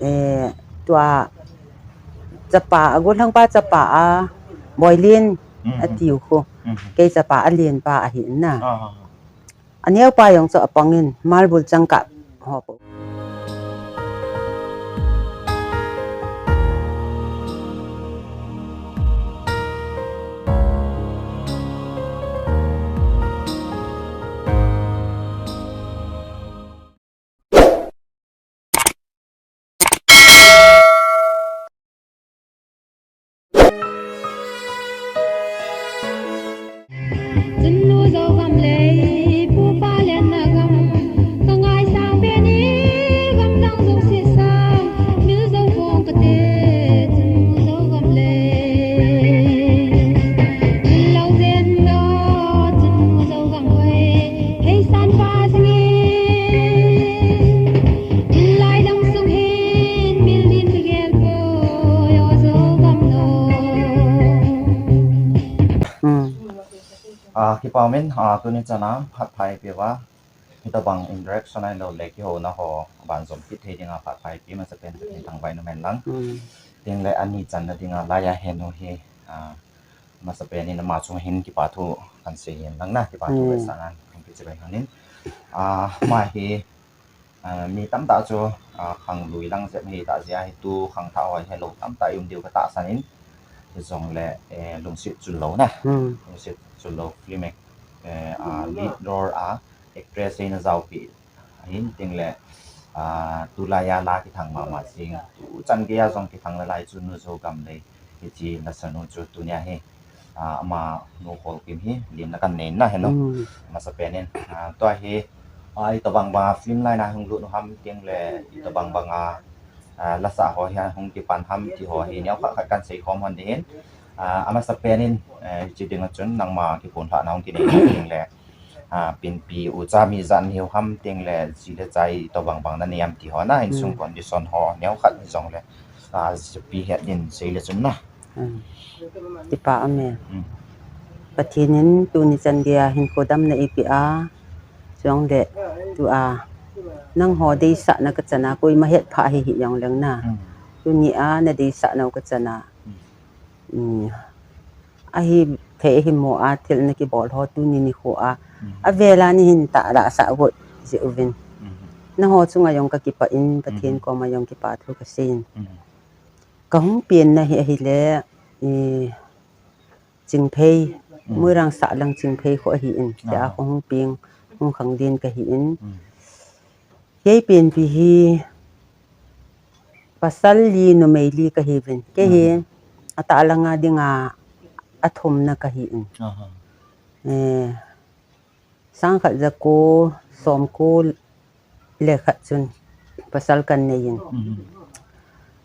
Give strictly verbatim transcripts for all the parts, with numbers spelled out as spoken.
Eh, tua chapa, a gollhangpa chapa a, Boilin, a tiu khu. Kei chapa a lenpa ahi na. A neopa jong chu a pangin, Malbul changkah ho po. Kipa umin, tuni chana phat phai peuva, hitobang interaction ahilou le kihouna ho, banjom kit thei dinga phat phai pi masapen ka thangvah nom hen lang. Tin le ani channa dinga laiya henu hi, masapen in ama chunga hin kipa thu kan sei hen lang na, kipa thu ve sa ngan kan kichi ve hanin. Ama hi, mi tamtah chu, khanglui lang jep hi tah jeh a hi tu khangthah ho hi lou tamtah i um diu ka tahsan in, hijongle, lungset chul lou na. Lungset chul lou film, lead role a actress in a jaopi ahin tin le, tulai a la kithang mama jing, tu chan gei a jong kithang nalai chu Nu Zogam Lei. Hiche lasanu chu tunia hi, amanu Kholkim hi limna kan nei na henu. Masapen in, tua hi, itobang banga film line a hung lut u ham tin le, itobang banga, lasa ho hi hung kipan ham ti ho hi neokhat khat kan seikhom hon ding hin. Amasapen in, hiche dinga chun nangma kiphonlhahna hung kinei na tin le, pinpi ucha mi ijat nahiu ham tin le, ji le cha itobang bang nanei am ti ho na, insung condition ho neokhat hijongle, jipi het din sei le chun na. Kipa ume. Pathen in tuni chan geiya hinkho damna eipeh a, chule tua nangho deisahna kachana koima hetphah hi hijongleng na, tunia nadeisah nau kachana, ahithei himo a thil nakibol ho tuni nikho a, avel a nahin tahlahsah got jeh uvin, nangho chunga jong kakipah in, Pathen koma jong kipa thu kasei in. Kahung penna hi ahile, Chingphei, Moirang sahlang Chingphei kho ahin, tia kahung peng, hung khanglen kahin. Kei penpi hi pasal li numei li kahiuvin. Kei hi atah langa dinga athumna kahin. Sangkhat jako somko le khat chun pasal kanei in.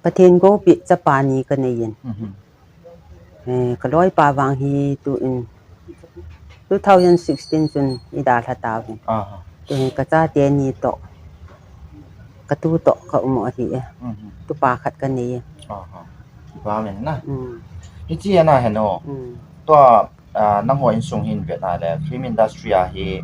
Pathen gopi chapa ni kanei in. Kaloipa vang hi tu in two thousand sixteen chun idalha tauvin. Tuhin kachate ni toh, katu toh kaum u ahi e. Tupa khat kanei e. Hiche ana henu. Tua nangho insung hin vet a le film industry a hi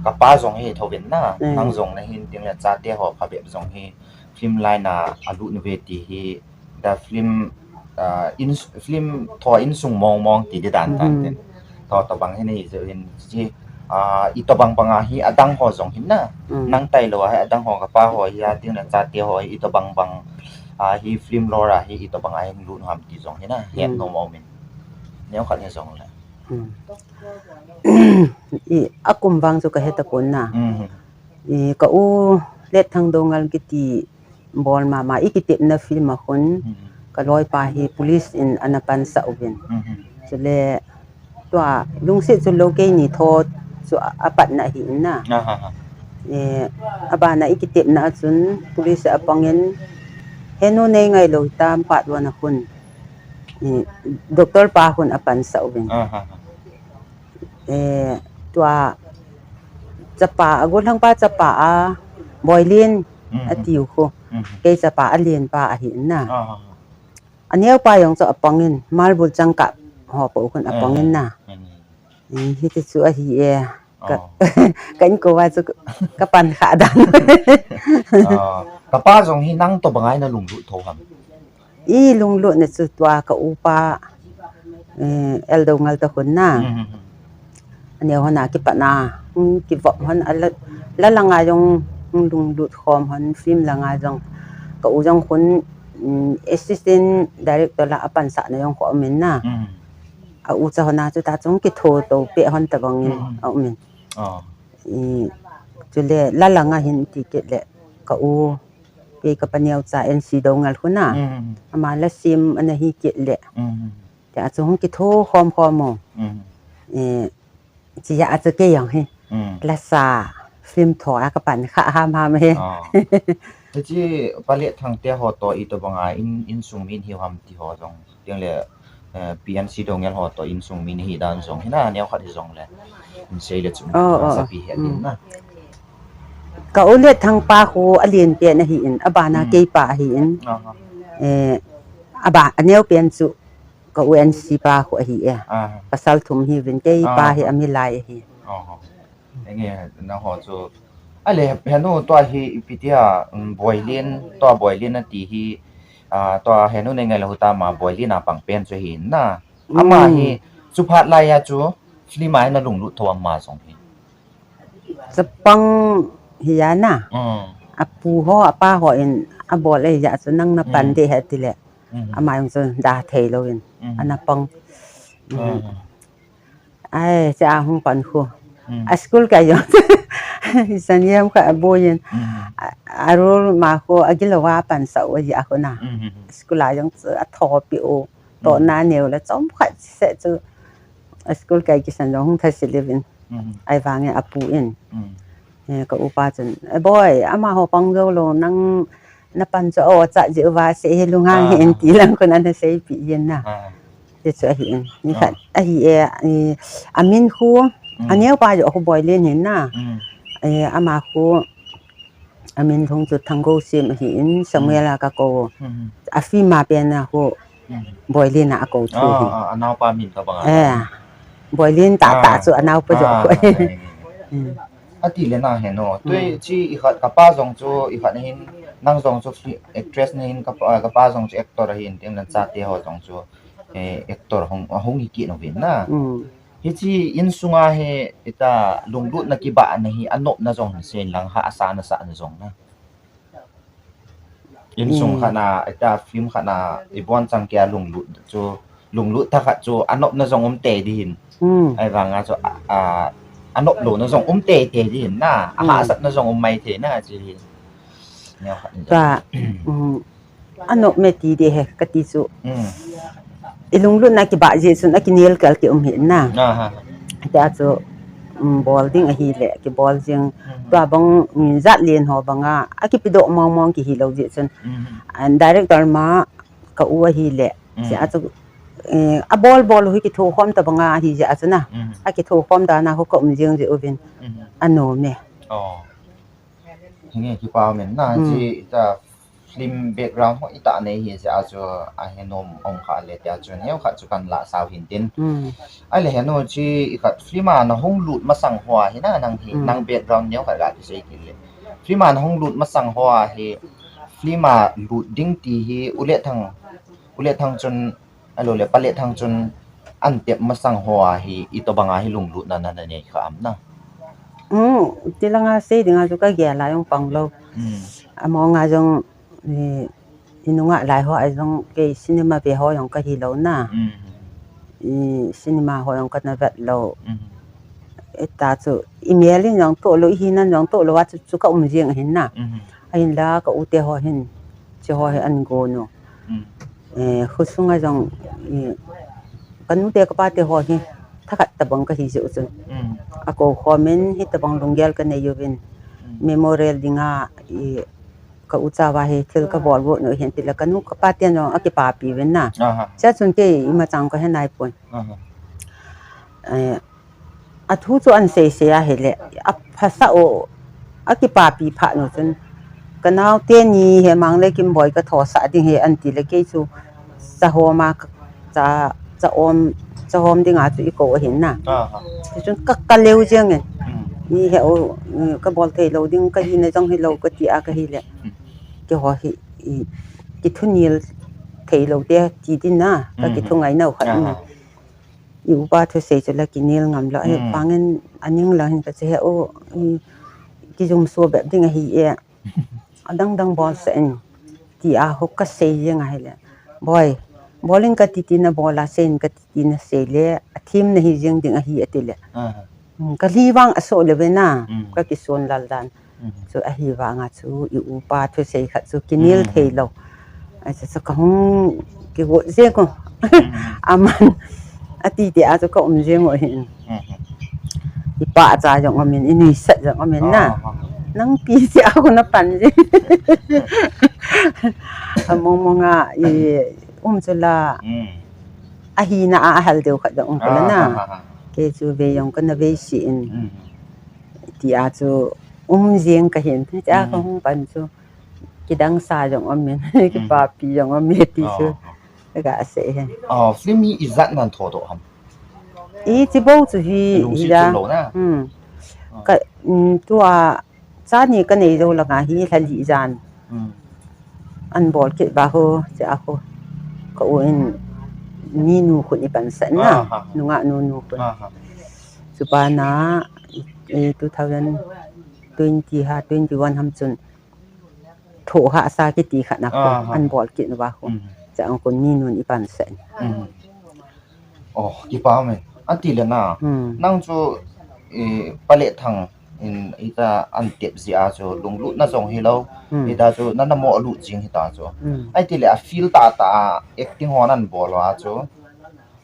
kapa jong hi thouvin na, nang jong nahin tin le chate ho phabep jong hi film line a alut uve ti hi, the film, film tho insung mong mong ti di dan tan tin. Tho tobang hin ahi jeh hin chi, itobang banga hi adang ho jong hin na, nang tailou a hi adang ho kapa ho hi a tin le chate ho hi itobang bang, hi film line a hi itobang a hin lut u ham ti jong hin na, het nom umin. Neokhat hijongle. Akum vang chu kahe tapon na. Ka u Letthang Doungel kiti bol mama, ikitepna film a khun, kaloipa hi police in ana pansah uvin. Chule tua lungset chul lou keini tho chu apatna ahin na. Abana ikitepna a chun police apangin, henu neingailou hitam part one a khun, doctor pa khun apansah uvin. Tua chapa, agollhangpa chapa a, Boilin, atiu khu. Kei chapa alenpa ahin na. Aneopa jong chu apangin, Malbul changkah ho po khun apangin na. Hiti chu ahi e. Ka, ka inko a chu kapan kha dan. Kapa jong hi nang tobang a nalunglut tho ham? I lunglutna chu tua ka upa, eh, Elder Ngal ta khun na. Hmm. Aneo hona kipatna, hmm, kivop hon a la, la langa jong, hmm, lunglut khom hon, film langa jong. Ka u jong khun, hmm, assistant director la apansahna jong khu aumin na. Hmm. A u cha hona chu ta chung kitho to pe hon tabang in, hmm, aumin. Oh. I, chule la langa hin ti kit le ka u, kei ka paneo cha N C Doungel khu na. Hmm. Ama la sim ana hi kit le. Hmm. Tia chu hung kitho khom khom mo. Hmm. Eh, chia chu kei jong hi. Hmm. Lasa film tho a ka pan kha ham ham hi. Ah. Hiche Pa Letthang te ho to itobang a in, insung min hiu ham ti ho jong. Tiang le, eh, P N C Doungel ho to insung min hi dan jong. Hina neo khat hi jong le. In sei le chu. Oh, oh, oh. Sapi he din na. Ka u Letthang pa khu alen pen ahi in, abana, hmm, kei pa ahi in. Ah. Eh, aba, aneo pen chu ka u N C pa khu ahi e. Ah. Pasal thum hiuvin kei pa, ah, hi amilai ahi. Oh. Enge, nangho chu. Ale, henu tua hi ipi tia, um, Boilin, tua Boilin ati hi, ah, tua henu nei ngai le hu ta ma Boilin a pang pen chu hi na. Ama, hmm, hi, chu phat lai a chu, film a hi nalunglut tho ama jong hi. Chapang hi a na. Hmm. Apu ho, apa ho in, abol e ja chu nang na pan, hmm, de he ti le. Hmm. Ama jong chu da thei lou in. Hmm. Ana pang. Hmm. Hmm. Ai, cha hung pan khu. Hmm. A school kai jong. Saniam kha aboyin. Hmm. A, a role ma khu agilou a pansah u ahi a khu na. Hmm. School a jong chu athopi u. Hmm. Tohna neo le chomkhat se chu. A school kai kisan jong hung thase levin. Hmm. Ahivangin apu in. Hmm. Eh, ka upa chun, "Eh, Boi, amaho pang jou lou, nang na pan chu aw cha jeh uva sei hi lunghang hi in," ah, ti lang khun ana seipi in na. Ah. Ti chu ahi in. Ni khat, ah, ahi e, eh, amin khu, hmm, aneo pa jeh khu Boilin hin na. Hmm. Eh, ama khu, amin lhung chu Thanggosim ahi in, Samuel, hmm, a ka kou. Hmm. A film a pen a khu, hmm, Boilin a akou thu hi. Ah, ah, anaopa min tobang a. Eh, Boilin tah tah, ah, chu anaopa jeh khu. Ah, eh, eh. Hmm. Ati le na henu. Tui, hmm, chi ikhat kapa jong chu, ikhat na hin, nang jong chu fi-, actress na hin, kapa, kapa jong chu actor ahin, tin nang chate ho jong chu, eh, actor hung, hung hi kit uvin na. Hmm. Hiche insunga hi, ita lunglutna kibahna hi, anopna jong na sei lang ha, asahna sahna jong na. Insung, hmm, khat na, ita film khat na, ibon chang kia lunglut chu, lunglut thakhat chu, anopna jong um tei ding hin. Hmm. Ahivanga chu, a, a, anop louna jong um tei tei ding hin na, hmm, ahahsatna jong um mai thei na, chu hin. Neo khat ni. Ka, hmm, anop me ti ding he, kati chu. Hmm. Ilunglutna kibah jeh chun akinel kal ki um hi na. Aha. Tia chu, um, bol ding ahile, kibol jing. Mhm. Tua bang, um, jat len ho banga, akipedoh mong mong kihi lou jeh chun. Mhm. And director ma ka u ahile. Mhm. Tia chu, eh, abol bol u hi kithokhom tabanga ahi jeh a chu na. Mhm. Akithokhom dan a khu ka um jing jeh uvin. Mhm. Anom e. Oh. Hinge kipa men na, hmm, chi ita film background ho ita nei hi jeh a chu ahenom ong kha le tia chu neo khat chu kan la sau hin tin. Hmm. Ahile henu chi ikhat film a nahung lut masang hoa hi na nang hi, hmm, nang background neo khat ga ti sei kit le. Film a nahung lut masang hoa hi film a lut ding ti hi U Letthang, U Letthang chun Ahilou le, Pa Letthang chun an tep masang hoa hi, itobanga hi lunglutna na, na nei kha am na? Hmm, tilanga sei dinga chu ka gel a jong pang lou. Hmm. Amonga jong, i, inunga lai hoa jong kei cinema ve ho jong ka hilou na. Hmm. I, cinema ho jong ka na vet lou. Hmm. Ita chu, i mel in jong toh lou, i hinan jong toh lou, a chu, chu ka um jing ahin na. Hmm. Ahinla ka u te ho hin, che ho hi an gon u. Hmm. Eh, khusunga jong, i, ka nu te ka pa te ho hi, thakhat tabang ka hi jeh u chun. Hmm. Akou khomin, hitabang lunggel ka nei uvin. Hmm. Memorial dinga, i, ka u chauva hi thil ka bol got u hin tile ka nu ka pa ten jong akipapi uvin na. Aha. Chea chun kei ima chang ka he nai pon. Aha. Eh, athu chu an sei sei ahile, aphasah u, akipapi phat u chun, ka nao teni hi Mang le Kimboi ka thosah ding hi an tile kei chu, cha hom a, cha, cha om, cha hom dinga chu i kou ahin na. Aha. Tichun ka, ka leu jeng in. Hmm. I he u, mm, ka bol thei lou ding, ka hina jong hilou ka ti a ka hile. Hmm. keiho hi, i, kithunel thei lou te ti din na, ka, mm, kithu ngai nau khat. Aha. I upa thusei chu la kinel ngam lou. Ai, mm, pangin aning lang hin ka che he u, i, kijum so bep ding ahi e. Adang dang bol sah in, ti a hu ka sei jeng ahile. Boi, bol in ka ti ti na bol a, sei in ka ti ti na sei le, athim na hi jeng ding ahi ati le. Aha. Hmm, ka lhi vang aso le ve na, mm, ka kison lal dan. Mhm. Chu ahi vanga chu i upa thusei khat chu kinel, mhm, thei lou. Ai, chu, chu ka hung kigot jeng u. Mhm. Aman, ati ti a chu ka um jeng u hin. Mhm. I pah cha jong um in, i nuisat jong um in na. Ah, ah. Nang pi ti a khu na pan jeng. Among mong a, i um chu la. Mm. Ahina a ahal deu khat jong um khu la na. Ah, ah, ah, ah. Kei chu vei jong ka na vei si in. Mm. Ti a chu um jeng ka hin. Ti a ka, mm, hung pan chu. Kidang sa jong um in, mm, kipapi jong um in ti chu. Oh. Ka sei hen. Oh, film hi ijat nan tho doh ham? I chi bou chu hi, lungset ija, chu lou na. Hmm. Oh. Ka, mm, tua, cha ni ka nei jou langa hi lha li jan. Hmm. An bol kit ba ho, cha ho. Ka u in ni nu khun i pan sah na. Ah, ha, ha. Nunga nu nu khun. Ah, ha. Chu pa na, i, i two thousand twenty ha, twenty-one ham chun. Thoh hahsa kiti khat na khu, ah, ha, an bol kit na ba khu. Mm. Cha ang kun ni nun i pan sah in. Mm. Oh, kipa me. Ati le na. Mm. Nang chu, eh, Pale Thang in ita an tep ji a chu lunglut na jong hi lou. Mm. Ita chu na na mo lut jing hi ta chu. Mm. Ai ti le a feel ta ta a acting ho nan bol a chu.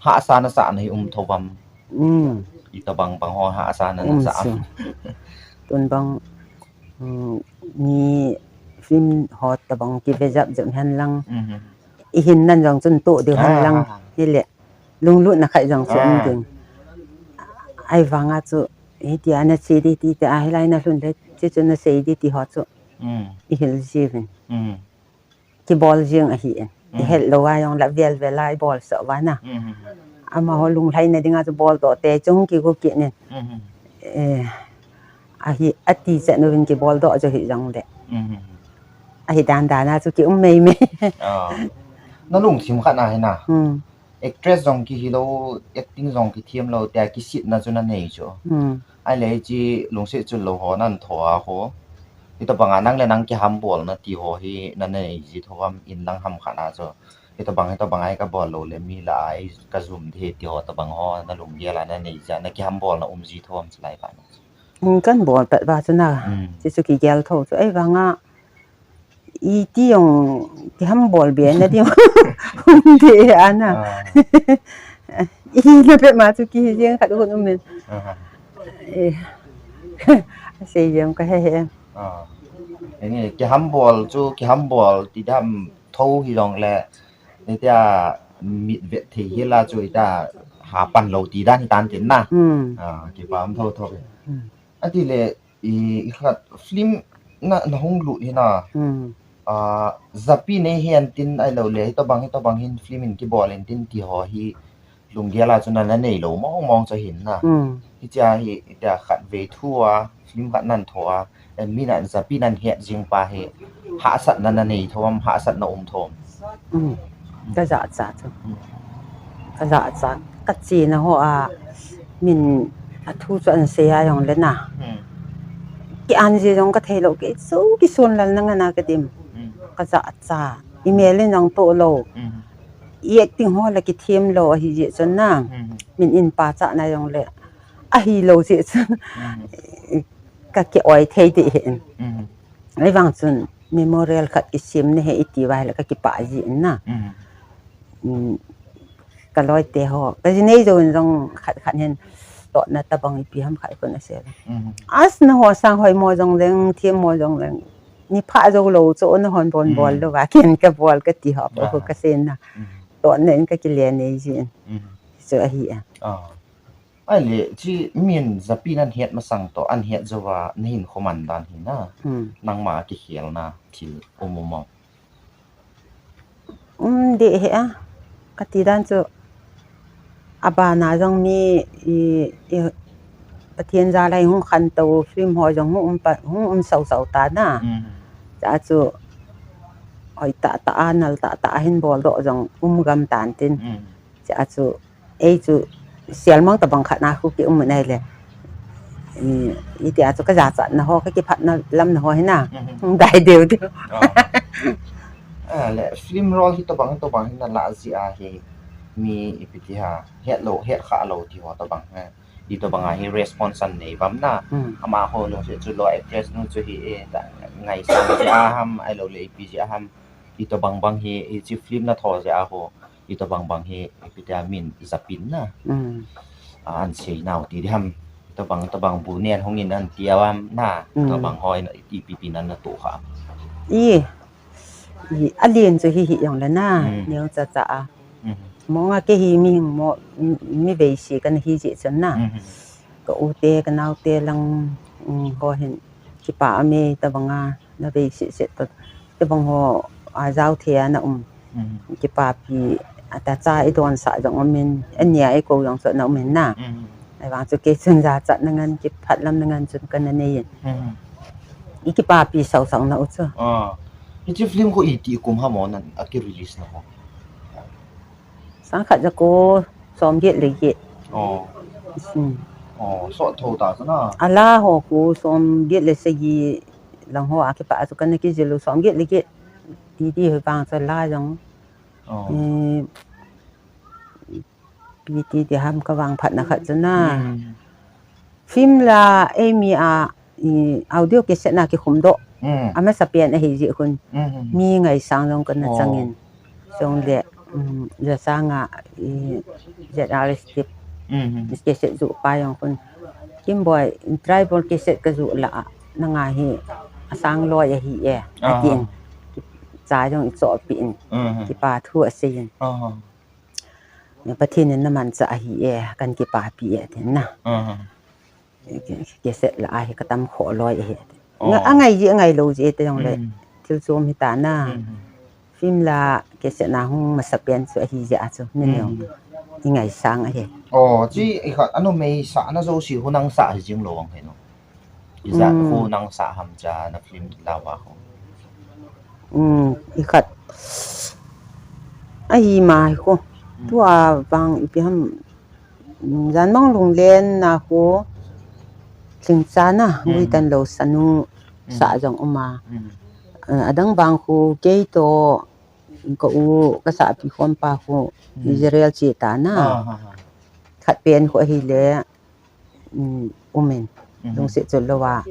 Hahsa na sa na hi um tho bam. Mm. Ita bang bang ho hahsa na na sa. Um, sa. Tun bang, mm, ni film ho tabang ki ve jap jap hen lang. Mhm. I hin nan jong chun to deu hen lang. Ah, ah, ah. Hi le. Lunglut na khai jong chu um, ah, ding. Ai vanga chu, hi ti a na chi di ti ti a hi lai na hlun le, chi chu na sei di ti ho chu. Mm. I hil ji vin. Mm. Kibol jing ahi in. I, mm, het lou a jong la vel vel a i bol so va na. Mm. Amaho lunglhai na dinga chu bol doh te chung kigu kit nin. Mm. Eh, ahi ati chan uvin kibol doh jo hi jong le. Mm. Ahi dan dan a chu ki um mei mei. Ah. Na lungthim khat na hi na. Mm. Actress jong ki hi lou, acting jong ki thiam lou, tia kisit na chu na nei chu. Mm. Ai le chi lungset chu lou ho nan tho a ho. Ita banga nang le nang ki ham bol na ti ho hi na nei ji tho am in lang ham khat na chu. Ita bang, ita bang ai ka bol lou le mi la ai ka zum de ti ho ta bang ho na lunggel a na nei ja na ki ham bol na um ji tho am chu lai pa na. Mm, kan bol pat ba chu na. Mm. Chi chu ki gel tho chu. Ai vanga i ti jong ki ham bol be na ti jong um de ana. Ah. I na pe ma chu ki jeng khat hun um men. Aha. Eh, sei jeng ka he he. Ah. Enge, ki ham bol chu, ki ham bol ti dam tho hi jong le. Ni tia mit vet thei hi la chu ita ha pan lou ti dan hi tan tin na. Hmm. Ah, kipa um tho tho. Hmm. Ati le, i, i khat film na, na hung lut hi na. Hmm. Ah, japi nei hian tin ai lo le, hi to bang, hi to bang hin film in kibol in tin ti ho hi lunggel a chu na, na nei lo mong mong chu hin na. Hmm. Hi chia hi, hi tia khat ve thu a, film khat nan tho a, eh, mi nan japi nan hiat jing pa hi, hahsatna na nei tho am, hahsatna um tho am. Hmm. Ka jachat chu. Hmm. Ka jachat, ka chena ho a, min a thu chu an sei a jong le na. Hmm. Ki an ji jong ka thei lo, kei chu ki sun lal na nga na ka dim. Hmm. Ka jachat. I mel in jong to lo. Hmm. I acting ho la ki thiam lo ahi ji chun na. Hmm. Min in pa cha na jong le. Ahi lo ji chun. Hmm. Ka ki oi thei di hin. Hmm. Ai vang chun memorial khat ki sim ne he i ti vai la ka ki pa ji na. Hmm. Mm, ka loi te ho. Ka ji nei jo in jong khat khat hin to na ta bang i pi ham khat ko na se. Mm. As na ho sang hoi mo jong leng, thiam mo jong leng. Ni pha jo lo cho na hon bon bol lo va ken ka bol ka ti ho ko ka se na. Mm. To na in ka ki le nei ji in. Mm. Chu ahi a. Ah. Ai le, chi min japi nan hiat masang to, an hiat jo va, na hin khoman dan hi na. Mm. Nangma ki khial na, thil um um. Um, de he a. Ka ti dan chu, a ba na jong mi, i, i, Pathian ja lai hung khan to film ho jong hung um pa, hung um sau sau ta na. Mm. Cha chu, hoi tah tah a, nal tah tah a hin bol doh jong um gam tan tin. Mm. Chea chu, ei chu, sial mang tabang khat na khu ki um nai le. I, itia chu ka jachatna ho, ka kiphatna lamna ho hi na. Mhm. Dai deu deu. Ah. Ah, le film role hi tabang tabang hi na la jia hi mi ipi ti ha, het lo, het kha lo ti ho tabang ha. Itobang a hi response an nei uvam na. Hmm. Amaho nu chu, chu lo actress nu chu hi, eh, ta, ngaisang jeh a ham, ahilou le ipi jeh a ham. Itobang bang hi, hiche film na tho jeh a ho. Itobang bang hi, ipi tia min japin na. Hmm. A, an sei nau ti di ham. Itobang, itobang bu nen hung in an tia uvam na. Hmm. Itobang ho in, ipi pi nan na tu kha. I, i, alen chu hi hi jong le na. Hmm. Neo cha cha a. Mhm. Mong a kei hi mihing mo, mi veisi kana hi jeh chun na. Mhm. Ka u te, ka nao te lang, um, ho hin kipa a me tabang a, na veisi se ta, tabang ho a jao thei a na um. Mhm. Kipapi, a ta cha i don sa jong um in, ania i ko jong chu na um in na. Mhm. Ahivang chu kei chun jachatna ngan, kiphatlamna ngan chun kana nei in. Mhm. I kipapi sau sau na u chu. Ah. Hiche film khu iti kum ham o nan a ki release na ho? Sang khat ja ko som get le get. Oh. Hmm. Oh, so tho ta chu na. A la ho khu som get le sagi lang ho a kipa chu kana kijil u som get le get. Ti ti ho vang chu la jong. Oh. Eh, pi ti ti ham ka vang phatna khat chu na. Hmm. Film la, eh, mi a, i, audio cassette na kikhum doh. Mm. Amasapen ahi jeh khun. Mm. Mi ngaisang jong kana chang in. Oh. Jong le, um, ja sanga, i, Z R S T. Mm. Cassette ju pa jong khun. Kimboi, tribal cassette ka ju la a, nanga hi, asang loi ahi e. Aha. Atin. Cha jong i cho pi in. Mm. Kipa thu asei in. Aha. Pathen in na manchah ahi e, kan kipapi e, tin na. Aha. Cassette la a hi ka tam kho loi ahi. Oh. Nga, angai ji, angai lou ji, te jong le. Mm. Thil chom hi ta na. Mm. Film la, cassette na hung masapen chu ahi jeh a chu. Min jong. Mm. I ngaisang ahi. Oh, chi, i kha, anu mei sa, na jo si hu nang sa hi jing lou ang he no. Ijat khu nang sa ham cha na film la va khu. Um, i khat. Ahi mai khu. Mm. Tua vang ipi ham. Um, jan mang lunglen na khu. Tling cha na, mm, gui tan lou sanu, mm, sa jong um a. Mm. Eh, adang vang khu kei to ka u ka sa pi khom pa khu, mm, Israel che ta na. Ah, ha, ha. Khat pen khu ahi le. Um, um in. Mhm. Lungset chot lou a.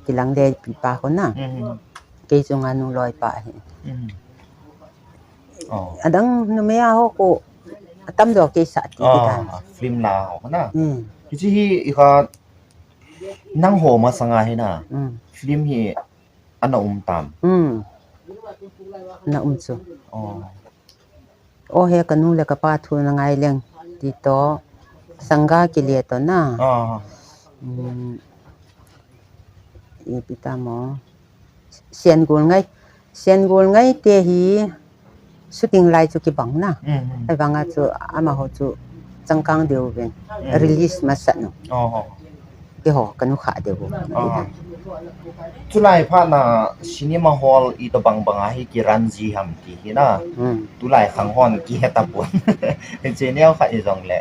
Kilang le pi pa khu na. Mhm. Kei chunga nung loi pa hi. Mhm. Oh. Adang numei a ho khu atam jo kei sa ti ti ta. Ah, film la ho na. Mm. Hichi hi i kha nang ho masanga hi na. Mm. Film hi ana um tam. Mm. Na um chu. Oh. O he ka nu le ka pa thu na ngai leng ti to sangga kile to na. Ah. Um, ipi ta mo. Sian gol ngai. Sian gol ngai te hi shooting lai chu kibang na. Mm, mm. Ahivanga chu amaho chu changkang deu vin. Mm. Release masat nu. Oh, oh. Keiho ka nu kha deu. Ah. Chulai phat na cinema hall itobang bang a hi ki run ji ham ti hi na. Mm. Tulai khang hon kihe tapon. Hiche neo khat hi jong le.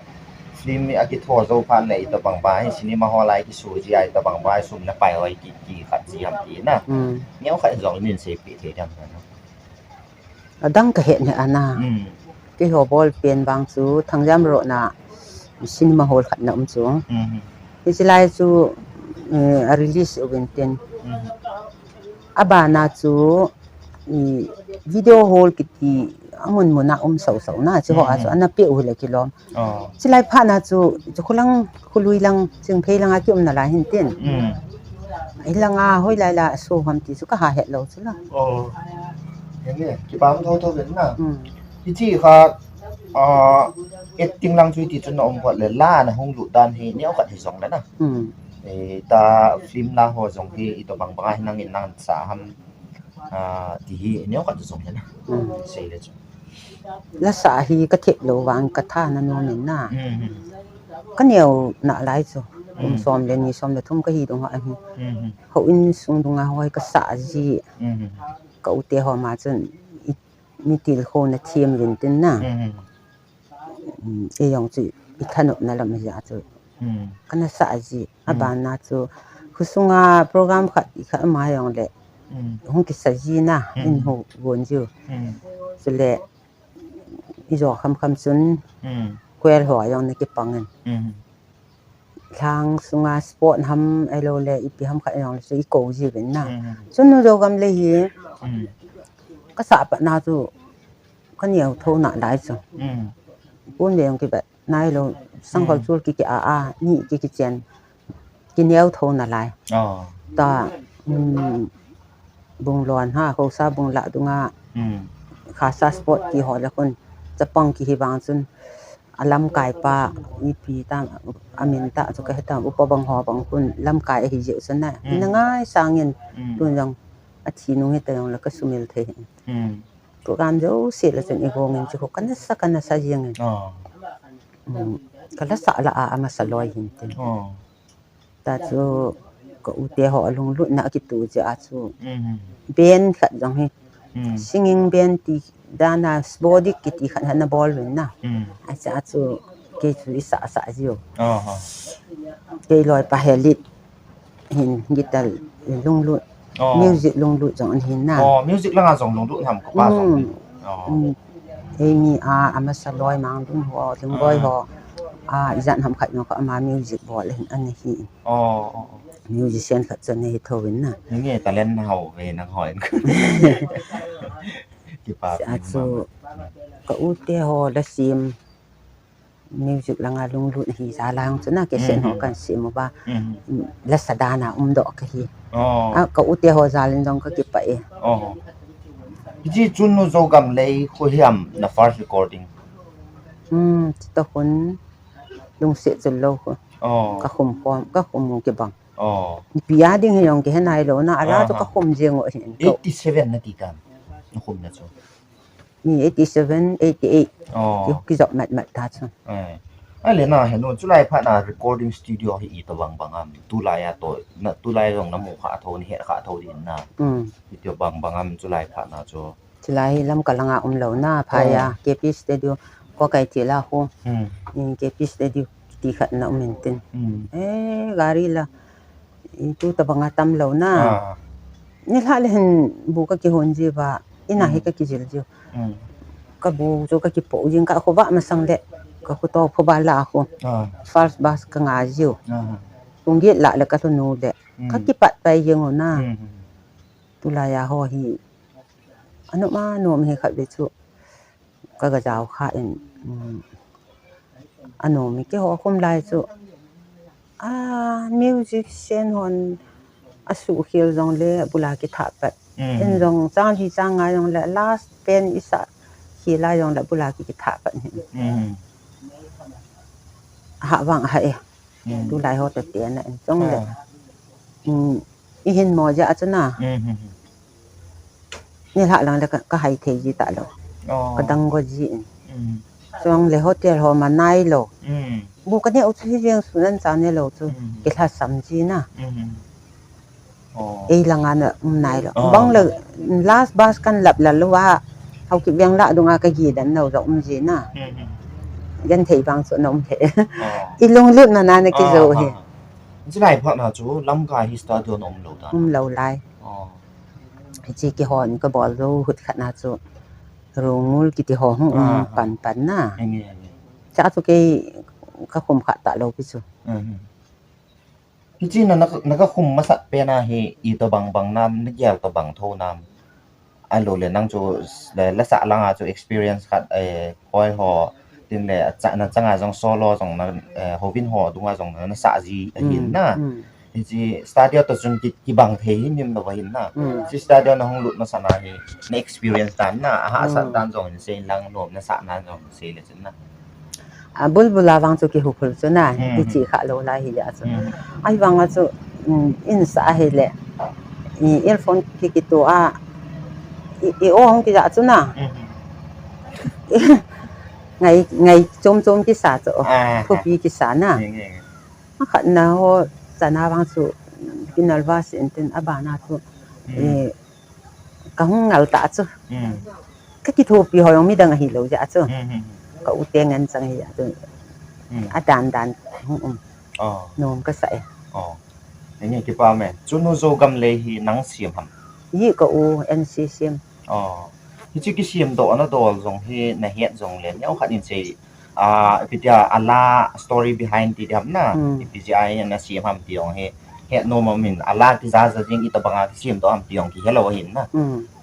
Film a kitho jou phat le itobang bang hi cinema hall a hi ki show ji a itobang bang hi sum na pai hoi ki, ki khat ji ham ti na. Mm. Neo khat hi jong le nin sei pi thei dam na. Adang ka het ne ana. Mm. Keiho bol pen vang chu Thangjam road na cinema hall khat na um chu. Mm. Hichi lai chu, eh, a release uvin tin. Mm. Abana chu, i, video hall kiti amun mun a um sau sau na, chi ho a chu, mm, ana pe u le kilom. Oh. Chilai phat na chu, chu khulang, khului lang, Chingphei lang a ki um na lai hin tin. Mm. Hilang a, hoilai la, so ham ti chu ka ha het lou chu la. Oh. Henge, kipah tho tho ven na. Mm. Hichi kha, ah, acting lang chu hiti chu na um phat le la na hung lut dan hi, neo khat hi jong le na. Mm. Eh, ta film la ho jong hi, itobang bang a hi nang in nang sa ham. Ah, ti hi, neo khat chu jong le na. Mm. Sei le chu. La sa hi ka thep lou vang ka tha na nom in na. Mm, mm. Ka neo na lai chu. Kum, mm, som le ni, som le thum ka hi dung ha hi. Mm, mm. Houin sung dung a hoi ka sa ji. Mm, mm. ka u te ho ma chun i, mi tilkhouna thiam vin tin na. Mm. Mm, ei jong chu i thanopna lam hi a chu. Mm. Kana sa ji, mm, a ban na chu. Khusunga program khat i khat ma jong le. Mm. Hung kisa ji na, mm, in hu gon ju. Mm. Chule i jo kham kham chun. Mm. Kwel ho jong na kipang in. Mm. Lhang sunga sport ham, ahilou le ipi ham khat jong le chu i ko ji vin na. Mm. Chun nu jo gam le hi, mm, ka sa pat na chu ka neo tho na lai chu. Mm. Pun le jong ki bat nai lou, sang, mm, khol chul ki ki a a, ni ki ki chen. Ki neo tho na lai. Oh. Ta, mm, bung lon ha, khosa bung la dunga. Mm. Khasa sport ki ho le khun, chapang ki hi vang chun. A lamkai pa, ipi ta, a min ta, chu ka he ta, upa bang ho bang khun, lamkai a hi jeh u chun na. Mm. Ina ngai sangin, mm, tun jong, a thi nung hi ta jong le ka sumil thei hin. Mm. Program jo se le chun i gong in chu ko kana sa, kana sa jing in. Oh. Mm. Ka la sa la a, a masa loi hin tin. Oh. Ta chu ka u te ho a lunglutna a kitu jeh a chu. Mm. Band khat jong hi. Mm. Singing band ti dan a Sbodik kiti khat hana bol vin na. Mm. A cha chu kei chu i sa sa jiu. Oh, oh. Kei loi pa he lead hin guitar lunglut. Oh. Music lunglut jong an hin na. Oh, music langa jong lunglut ham ka pa jong. Mm. Oh. Mm. Ei mi a, a masa loi Manglun ho, Lhingboi, ah, ho. A, ijat ham khat jong ka ama music bol hin an hi. Oh, oh, oh. Musician khat chun hi tho vin na. Nge talent na ho ve nang ho in. Kipa. Sa chu ka u te ho la sim. Music langa lunglut hi ja lang chu na, cassette ho, mm, kan sim u ba. Mm. La sa dan a um doh ka hi. Oh. A, ka u te ho jal in jong ka kipah e. Oh. Hichi chun nu jo gam lei khu hiam na first recording. Hmm, chita khun lungset chul lou khu. Oh. Ka khum khom, ka khum u kibang. Oh. Ipi a ding hi jong kihe nai lou na, ala chu, aha, ka khum jeng u hin. Eighty seven na ti tan. Na khum na chu. Ni eighty seven, eighty eight. Oh. Ki, kijop mat mat ta chu. Eh. Ahile na, he nu, chulai phat na recording studio hi itobang bang am. Tulai a to, na, tulai jong na mu kha tho, ni he kha tho din na. Mm. Itobang bang am chulai phat na chu. Chulai hi Lamka langa um lou na, phai a, oh, K P Studio, ko kai ti la khu. Mm. In K P Studio ti khat na um in tin. Mm. Eh, gari la. Itu tabang a tam lou na. Ah. Ni lha le hin bu ka kihon ji ba, ina hi, mm, ka kijil ji. Mm. Ka bu chu ka kipo jing ka khovah masang le, ka khu to pho ba la khu. Ah. First bus ka nga ji. Ah. Kung git la le ka thunu le. Mm. Ka kipat pai jing u na. Mm. Tulai a ho hi. Anom anom hi khat ve chu. Ka ga jao kha in, um, anom mi keiho khum lai chu. A, musician hon a suhkhel jong le bula kitha pat. Mm. In jong chang li chang nga jong le last pen i sa khel a jong le bula ki, kitha pat hin. Mm. Ha vang ha e. Mm. Tulai ho te te na in chong le. Ah. Um, i hin mo ja chu na. Mm. Ni lha lang le ka, ka hai thei ji ta lou. Oh. Ka dang go ji in. Mm. Chong le hotel ho ma nai lou. Mm. Bu ka ne u chu hi jeng su nan cha ne lou chu. Mm. Ki lha sam ji na. Mm. Oh. Ei langa na um nai lou. Oh. Bang le last bus kan lap la lou a. Hau ki veng la dunga ka gi dan nau jong um ji na. Mm. Gen thei bang chu na um thei. Oh. I lunglut na na na ki jo hi. Ah, ah. Chulai phat na chu Lamka hi studio na um lou ta. Um lou lai. Oh. Hichi kihon ka bol lou hut khat na chu. Rongul kiti ho hung um, ah, pan pan na. Ange, ange. Cha chu kei ka khum kha ta lou pi chu. Mhm. Hichi na, na, na ka khum masat pen a hi itobang bang nam, na gel tobang tho nam. Ahilou le nang chu le, la sa langa chu experience khat, eh, koi ho, tin le, a cha, na changa jong solo jong na, eh, hovin ho dunga jong na, na sa ji ahin, mm, na. Mm. Hichi studio to chun ki, kibang thei hi nim lou ahin na. Mm. Hichi studio na hung lut masa na hi, na experience dan na, a hahsat, mm, dan jong hin sei lang nom, na sa na jong hin sei le chun na. A bulbul a vang chu kihuphul chu na, mm, i chi kha lou lai hi le a chu. Mm. Ai vang a chu, um, in sa hi le, i earphone ki, kitu a, i, i o hung kija chu na. Mm. Ngai, ngai chom chom kisa chu. Ah, thupi kisa na. Nge, nge, nge. A khat na ho, chana vang chu, ki nervous in tin a bana chu, mm, eh, Kahung ngal ta chu. Kakithopi ho jong midang ahilou jeh a chu. Ka u te ngen chang hi a chu. Adan dan hung um. Nom kasa e. Enge kipa me. Chunu Zogam lei hi nang siam ham? Hi ka u N C siam. Hiche kisemdoh na dol jong hi nahet jongle neokhat in sei. A, ipi tia, a la story behind ti diham na. Ipi jeh a nasem ham ti jong hi. Hetnom amin, a la tija ja jing itobanga kisemdoh ham ti jong kihelou ahin na.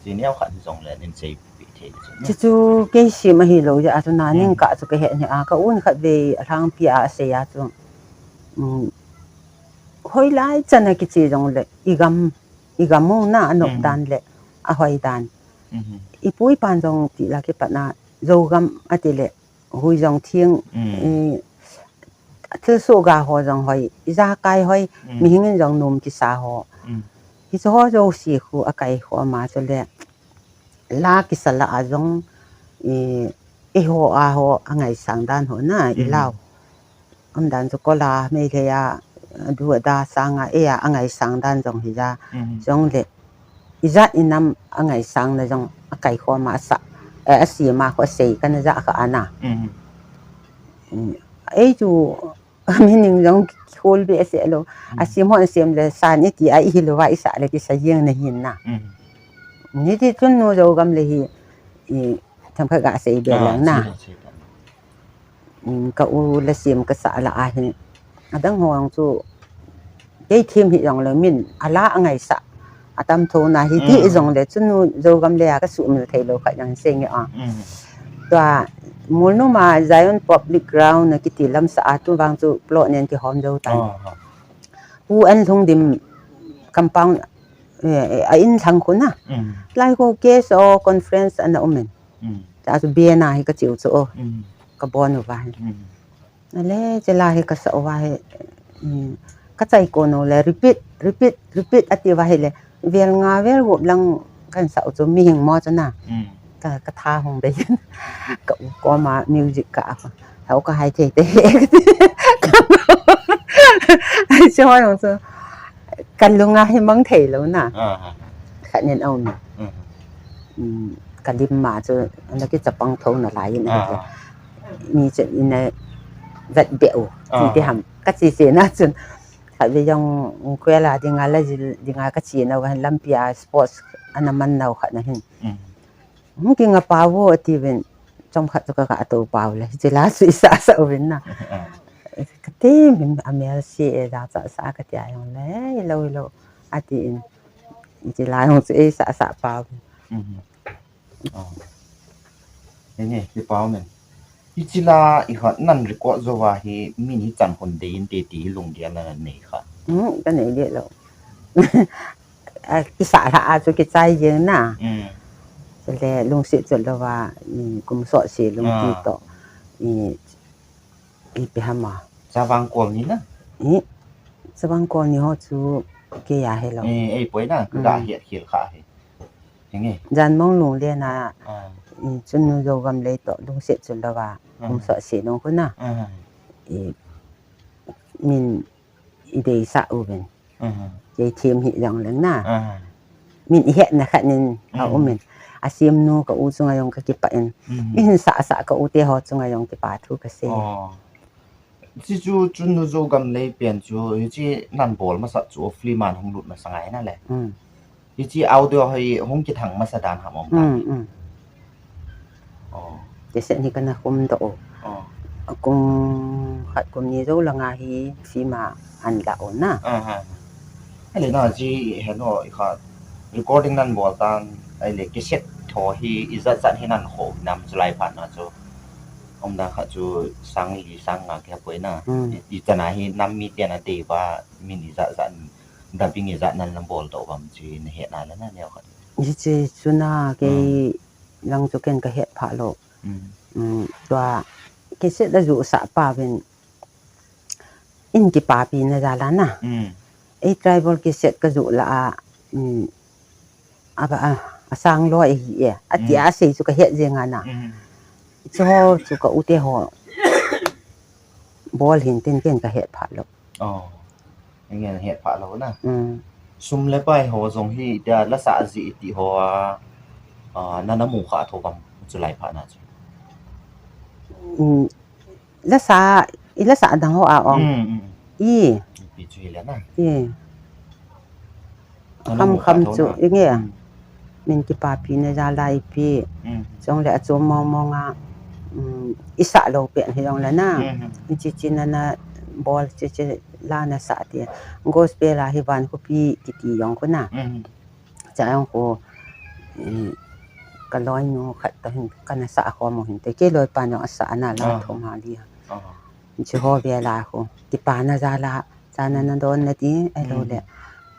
Hiche neokhat hijongle nin seipeh thei ding chu. Chuchu kei sem ahilou jeh a chu naning kah chu kahet hi a, ka un khatvei alhangpi a asei a chu. Hoilai chan a kiche jongle, igam, igam u na anop dan le, ahoi dan. Ipu ipan jong tila kipatna, Zogam atile, hui jong theng, thilsoh ga ho jong hoi, ijakai hoi, mihing in jong nom kisa ho. Hiche ho jouse khu akaikhom a chule, la kisa lah a jong, eiho a ho angaisang dan ho na, ilau. Umdan chu kola, meilhei a, adu ada sanga, eia angaisang dan jong hija. Jongle, ijat inam angaisang na jong akaikhom a asa, asem a khu asei kana ja kha ana. Ei chu, mining jong khol behseh lou. Asem ho asem le san iti a ihilouva isah le kisa jeng na hin na. Hiti chun nu Zogam le hi, themkhat gasei be lang na. Ka u la sem kasah lah a hi. Adang ho ang chu kei them hijongle min a la angaisah atam tho na hiti jongle chunu Zogam le a kasuhmil theilou khat jong sei nge a. Tua Molnom a Zion Public Ground akiti lamsah a tuvang chu plot nen kihom jou tan. Pu Anlhungdim compound, a in lhang khu na. Lai khu K S O conference ana um in. Tua chu bena hi kacheu chu o. Kabon uva hi. Ale, chela hi kasah uva hi, kachai kon u le, repeat, repeat, repeat ati uva hile, vel nga vel gup lang kahin sah u chu mihing mo chu na. Ka, katha hung bei. Ka u koma music ka a. Hau kahai thei thei. Hiche ho jong chu. Kalunga hi mang theilou na. Khat nin aum. Kalim ma chu, ana kichapang tho nalai in ahi. Mi chen ina vet beh u. Ti ti ham. Kache che na chun. Khatvei jong, kwela dinga la jil dinga kache nau hin lampi a sports ana man nau khat na hin. Hung kinga pau vo atiuvin. Chomkhat chu kaga tou pau le. Hiche la chu isah sah uvin na. Katem in amel se e jachat sah katia jongle. Hilou, hilou. Atin. Hiche la jong chu eisah sah pau. Enge, kipa umin. Hiche la ihot nan record jouva hi min hichan hung dei inte ti hi lunggel nanei kha. Kanei deh lou. Kisah lhah a chu kichai jeng na. Chule lungset chot louva, kum sot se lungti toh. Ipi ham a. Chavang Kol ni na? Chavang Kol ni ho chu kei a hilou. Eipoi na, kaga het khel kha hi. Janmong Lunglen a, chunu Zogam lei toh lungset chot louva, kum sot se lung khu na. Min ideisah uvin. Kei them hijongleng na. Min ihetna khat nin aumin. Asemnu ka u chunga jong kakipah in. Ihin sahsah ka u te ho chunga jong kipa thu kasei. Hichu chunu Zogam lei pen chu hiche nan bol masat chu film a hung lut masat ngai na le. Hiche audio hi hung kithang masa dan ham um ta. Cassette hi kana khum doh u. Kum khat kum ni jou langa hi film a ana lah u na. Ahile na hiche heno ikha recording nan bol tan ahile cassette tho hi ijat jat hi nan kho nam chulai phat na chu. Umdan khat chu sang li sang nga kihepoi na. Ichana hi nam miten adei uva min ijat jat dubbing ijat nan nabol doh uvem chu nahet na le na neokhat. Hiche chuna kei lang chu ken kahet phalou. Tua cassette ajuhsah pa uvin in kipapi na jal a na. Ei tribal cassette kajuh lah a, asang loi ahi e. Atia asei chu kahet jeng a na. Chuho chu ka u te ho bol hin tin ken kahet phalou. Ingen het phalou na. Sum le pai ho jong hi tia lasa ji ti ho a, a, nana mu kha tho bang chu lai pha na chu. Um, lasa, i lasa dang ho a ong. Mm, mm. I. Ipi chu hi le na. I. Nana kham mu kha kham tho chu, na. I nge. Mm. Min kipapi na jala ipi. Mm. Jong le a chu mong mong a, um, i sa lo pen hi jong le na. Mm. I chi chi nana bol chi chi la na sa ti. Gospel a hi van khopi kiti jong khu na. Mm. Cha jong khu, um, ka loi nu khat to hin kana sa khom u hin te. Kei loi pa jong a sa na la thom ha li. Chi ho ve la khu. Kipa na jala. Cha nana don na ti, ai lo le.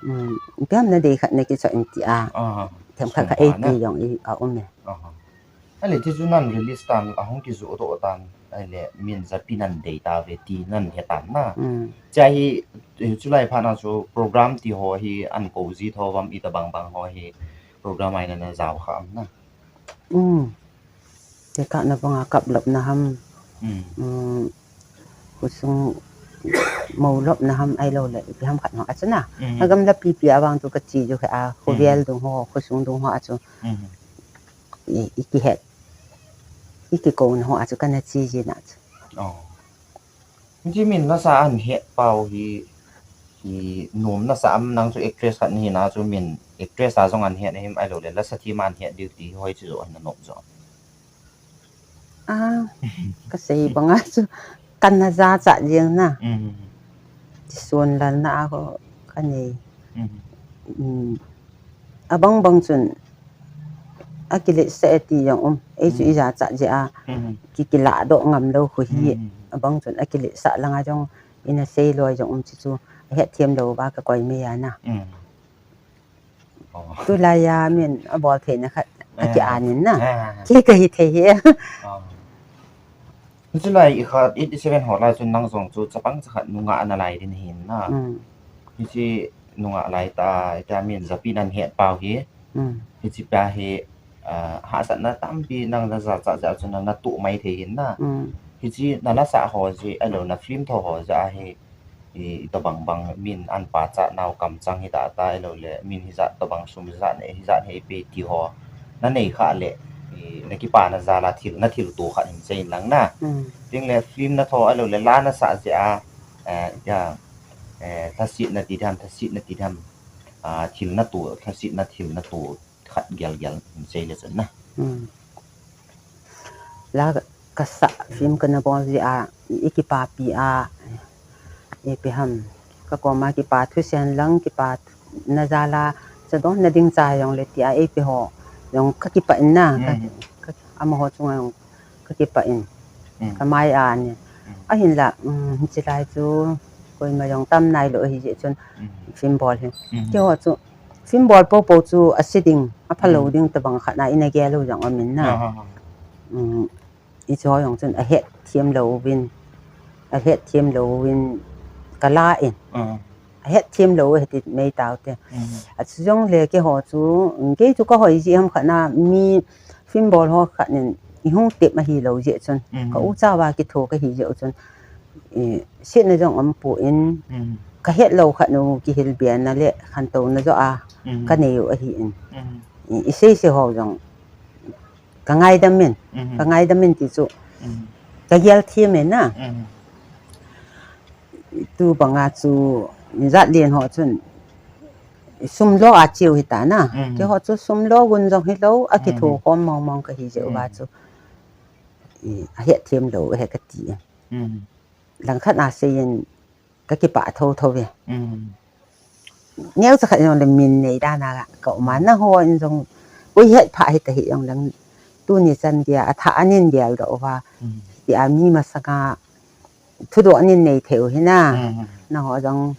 Um, piam na dei khat na kicho in ti a. Them khat khat ei ti jong i a um e. Ai le ti chu nan release tan, a hung kijoh doh tan. Ai le min japi nan dei ta ve ti nan he tan na. Mm. Cha hi, eh, chu lai pha na chu program ti ho hi an ko ji tho vam i ta bang bang ho hi program ai na na jao kha am na. Mm. Te ka na banga kap lop na ham. Mm. Mm. Khosung mo lop na ham ai lo le, ipi ham khat ho a chu na. Mm. A gam la pipi a vang chu ka chi ju khe a, khovel dung ho, khosung dung ho a chu. Mm. I, i kihet. I kiko na ho a chu kana chi ji na chu. Oh. Hiche min lasa an het pau hi, i nom nasa am nang chu actress khat nahi na chu min actress a jong an het na him ai lo le lasa thim an het diu ti hoi chu jo an na nom jo. A, ka sei banga chu kana ja cha jeng na. Mm. Ti suon lal na a ho ka nei. Mm. Mm. A bang bang chun a kilet sa e ti jong um. Ei chu i ja cha je a ki kila doh ngam lo khu hi. Mm. A bang chun a kilet sa langa jong ina sei loi jong um chi chu a het thiam lo ba ka koi me ya na. Mm. Oh. Tulai a min a bol thei na khat a ki anin na. Ah. Ki ka hi thei hi. Oh. Hiche lai i khat eighty seven ho lai chun nang jong chu chapang cha khat nungah na lai din hin na. Mm. Hiche nungah lai ta, ita min japi nan het pau hi. Mm. Hiche pa hi, ah, hahsatna tampi nang na ja cha ja chun na tu mai thei hin na. Mm. Hiche na lasa ho ji, ai lo na film tho ho ja hi. I, i tobang bang min an pa cha nau kam chang hi ta ta, ai lo le min hi ja tobang sum hi ja ne, hi ja ne ipi ti ho. Na nei kha le, i, na kipa na ja la thil, na thil tu kha in sei lang na. Mm. Ting le film na tho ai lo le la na sa je a, eh, ya, eh, thasit na ti dam, thasit na ti dam. Ah, thil na tu, thasit na thil na tu khat gel gel in sei le chun na. Mm. La ka sa film kana bol ji a, i kipapi a, ipi ham. Ka koma kipa thu sen lang kipa na ja la, cha don na ding cha jong le ti a, ipi ho. Jong ka kipa in na, ka, mm, ka, amaho chunga jong ka kipa in. Mm. Ka mai a ni. Mm. Ahin la, mm, hiche lai chu, koima jong tam nai lo hi je chun, mm, film bol hi. Mm. Keiho chu, film bol po po chu a si ding, a pha lo, mm, ding tobang khat na ina gel u jong amin na. Ah, ah, ah. Mm, i chu jong chun a het thiam lo vin, a het thiam lo vin ka la in. Ah. A het thiam lo he ti mai tau te. Mm. A chu jong le keiho chu, kei chu ka hoi ji ham khat na mi film bol ho khat nin i hung tep ahi lo je chun. Mm. Ka u cha va kitho ka hi je u chun. I, sietna jong um poi, mm, ka het lo khat nu kihil bia na le khantou na jo a, mm, ka nei u ahi in. Mm. I, i sei sei ho jong ka ngaidam in, mm, ka ngaidam in ti chu, mm, ka gel thiam in na. Mm. Tu banga chu jat lien ho chun sum lo a chiu hi ta na. Mm. Keiho chu sum lo gun jong hi lo, a kitho, mm, khom mong mong ka hi jeh uva, mm, chu. I, a het thiam lo he ka ti. Mm. Langkhat a sei in ka kipah tho tho ve. Mm. Neo cha khat jong le min nei dan a ka um a, na ho in jong ui het pha hi ta hi jong lang tuni chan dia a tha anin gel doh uva. Mm. Ti a mi masanga thudoh anin nei thei u hi na. Mm. Na ho jong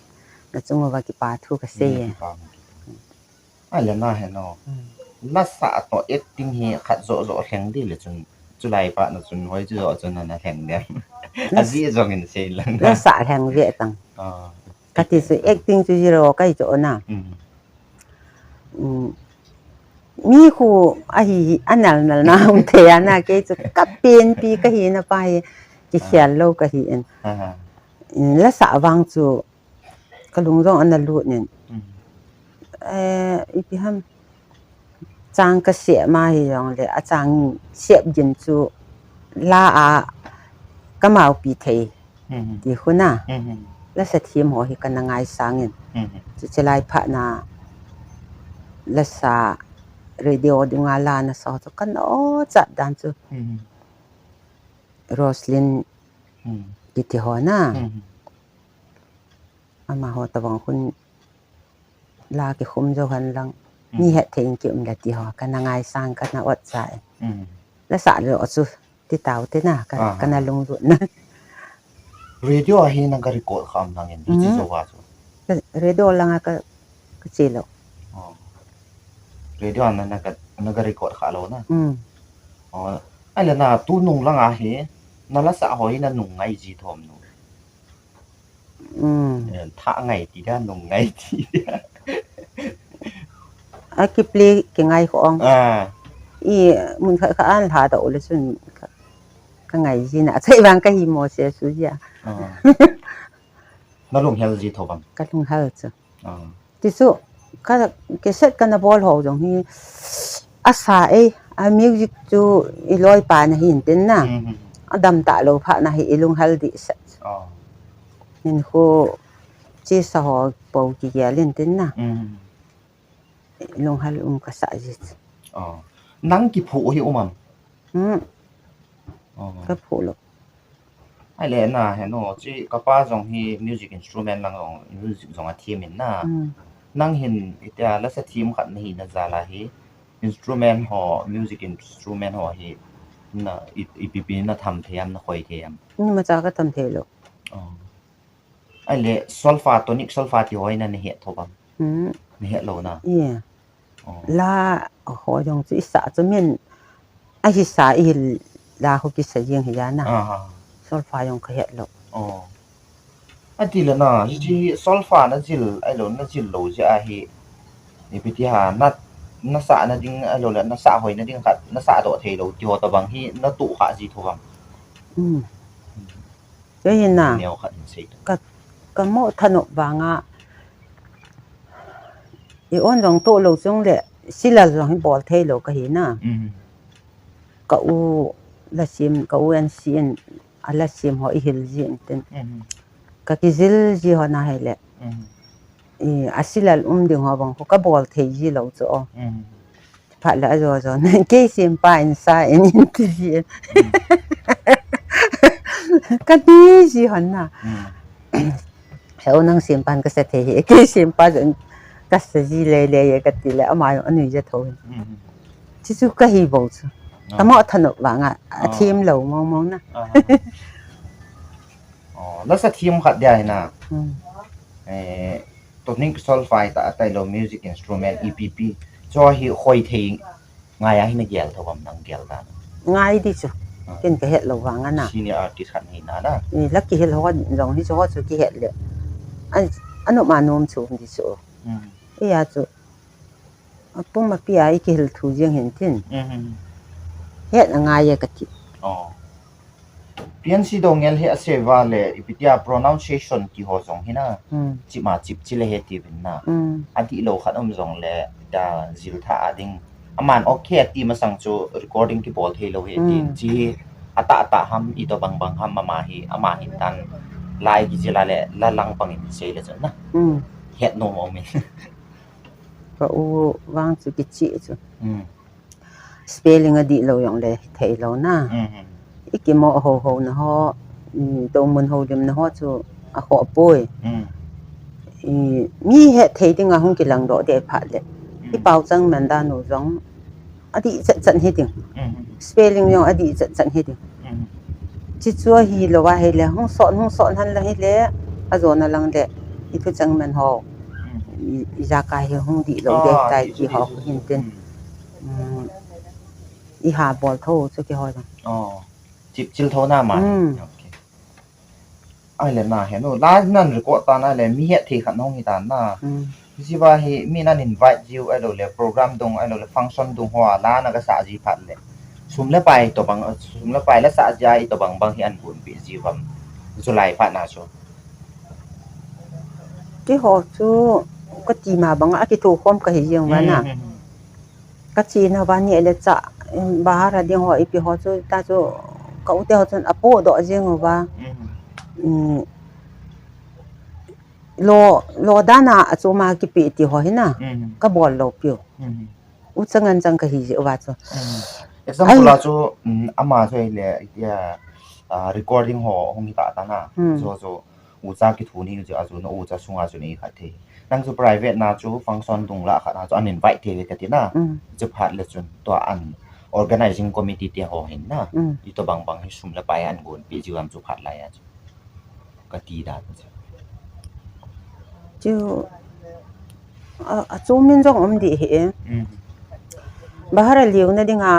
na chung uva kipa thu ka sei e. Mm, kipa. Ai le na he no. Mm. Lasa toh acting hi khat jo jo lheng di le chun, chulai pa na chun hoi chu jo chun na lheng di. Las- Aji jong in sei lang na. Lasa lheng ve tang. Ah. Ka ti chu acting chu zero kai chu na. Mm. Mm. Mi khu ahi hi anal nal na um thei a na, kei chu ka pen pi ka hi na pa hi ki, ah, khial lo ka hi in. Ah. Mm, lasa vang chu ka lung jong ana lut nin. Mm. eh, ipi ham, chang kasem ahi jongle, achang sep gin chu la a kamaupi thei ti khu na. Lasa thiem ho hi kana ngaisang in. Chuche lai phat na lasa radio dunga la nasa ho chu kana o chat dan chu. Roslyn kiti ho na. Amaho tabang khun la kikhum jou hen lang. Mi het thei in kium le ti ho, kana ngaisang, kana ot cha e. Lasa le o chu ti tau te na, ka, kana lunglut na. Radio a hi nanga record kha am nangin, hiche jou a chu. Radio langa ka, kache lou. Radio a na, nanga, nanga record kha lou na. Ahile na, tunung langa hi, nalasa ho hi nanung ngai ji thom nu. Tha ngai ti da, nung ngai ti da. Akiplay kingai khong. I mun khat khat an lha ta u le chun ka, kangai ji na. Achai vang kahi mo se su ji a. Nalunghel ji thou vang. Kalunghel chu. Ti chu, ka, cassette kana bol ho jong hi, asa e, a music chu iloipa nahin tin na. Adam talou phat na hi ilunghel dehset. Hinkho, chesa ho pou kigel in tin na. Ilunghel um kasa ji. Nang kiphu hi um am? Kaphu lou. Ahile na, henu, chi kapa jong hi music instrument lang jong, music jong athiem in na. Nang hin, itia lasa thiem khat nahi na jal a hi, instrument ho, music instrument ho hi, na, i, ipi pi natham thei am, nakhoi thei am? Imacha katham thei lou. Ahile, solfa, tonic solfa ti ho hi nahet thou vang. Nahet lou na. La ho jong chu isa chu min ahisa ihil la ho kisa jeng hi ja na. Solfa jong kahet lou. Ati le na, hiche solfa najil, ahilou najil lou jeh a hi. Ipi ti ham, na, nasah na ding, ahilou le nasah hoi na ding khat, nasah doh thei lou ti ho tabang hi natoh kha ji thou vang. Chuhi na, ka, kamo thanop vanga, i on jong toh lou chung le, silal jong hi bol thei lou kahi na. Ka u la sim, ka u N C in, ala sim ho ihil jin tin. Kakijil ji ho na hile. Asilal um ding ho vang khu kabol thei ji lou chu o. Phat le ajo jo na, kei sempa in sa in, in ti ji in. Kati ji hon na. Heo nang sempan kasa thei hi, kei sempa jong kasa ji le le ye kati le, ama jong anui ja thou hin. Chuchu kahi bou chu. Kamo thanop vanga, athiem lou mong mong na. Lasa thiem khat dia hi na. Tonic solfa ta, atailou music instrument, E P P. Chu hi khoi thei ngai a hi nagel thou am, nang gel dan? Ngai di chu. Ken kahet lou vang ana. Senior artist khat nahi na na. La kihil ho jong hi chu ho chu kihet le. An, anop ma nom chu di chu. Iya chu. Apum api a ikihil thu jeng hin tin. Het angai e kati. P N C Doungel hi asei uva le, ipi tia pronunciation ti ho jong hi na. Chip ma chip chi le he ti vin na. Adihlou khat um jong le, ta jil tha a ding. Aman okay ati masang chu recording kibol thei lou hi tin. Chi atah atah ham, itobang bang ham ama hi, ama hin tan. Lai kijil a le, la lang bang in sei le chun na. Het nom um in. Ka u vang chu kichih chu. Spelling adihlou jong le thei lou na. Ikimo ho ho na ho, tomun ho lim na ho chu akhoh poi. Mi het thei dinga hung kilang doh deh phat le. Ipao chang man dan u jong adih chet chet hi ding. Spelling jong adih chet chet hi ding. Chichu ahilou ahile, hung son, hung son hen lang hile, ajona lang le, ithu chang man ho. Ijaka hi hung dihlou deh tai ti ho hin tin. Iha bol tho chu kiho jong. Chip chil tho na ma. Ahile na henu, la nan record tan ahile, mi het thei khat nahung hi tan na. Hiche va hi, mi nan invite jiu ahilou le, program dung ahilou le, function dung hoa, la nakasah ji phat le. Sum le pai tobang, sum le pai la sah jia itobang bang hi anbunpi jiu vam. July phat na chu. Keiho chu, kati ma banga akithokhom kahi jeng uva na. Kachena uva ni le cha, bahar a ding ho ipi ho chu ta chu ka u te ho chun apohdoh jeng uva. Lo, lo dan a achom a kipe ti ho hi na. Kabol lou piu. U chang an chang kahi jeh uva chu. Example a chu, ama chu hile itia recording ho hung hi ta ta na. Chu chu ucha kithu ni chu a chu na ucha sunga chu nei khat thei. Nang chu private na chu function dung la khat na chu an invite thei ve kati na. Chu phat le chun tua an organizing committee te ho hin na, itobang bang hi sum le pai an gonpi jiu ham chu phat lai a chu kati dan chu. Chu achom in jong um dih hi e. Bahar a liuna dinga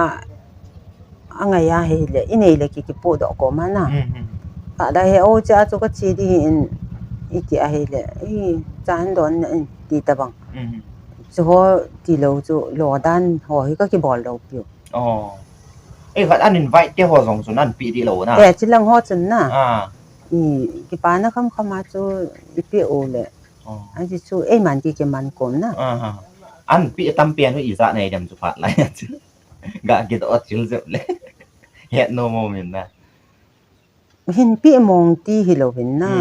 angai a hile inei le ki kipohdoh kom a na. Ada hi o cha chu kache ding in iti a hile, chan don na in ti tabang. Chu ho tilou chu lo dan ho hi kakibol lou piu. Ei, khat an invite te ho jong chun an pe dih lou na. E, chilang ho chun na. Kipana khamkham a chu ipe u le, aji chu eiman ki kiman kom na. An pe tampen u ijat nei dem chu phat lai a chu. Ga kidoh chil jep le, hetnom um in na. Hin pe mong ti hilou hin na.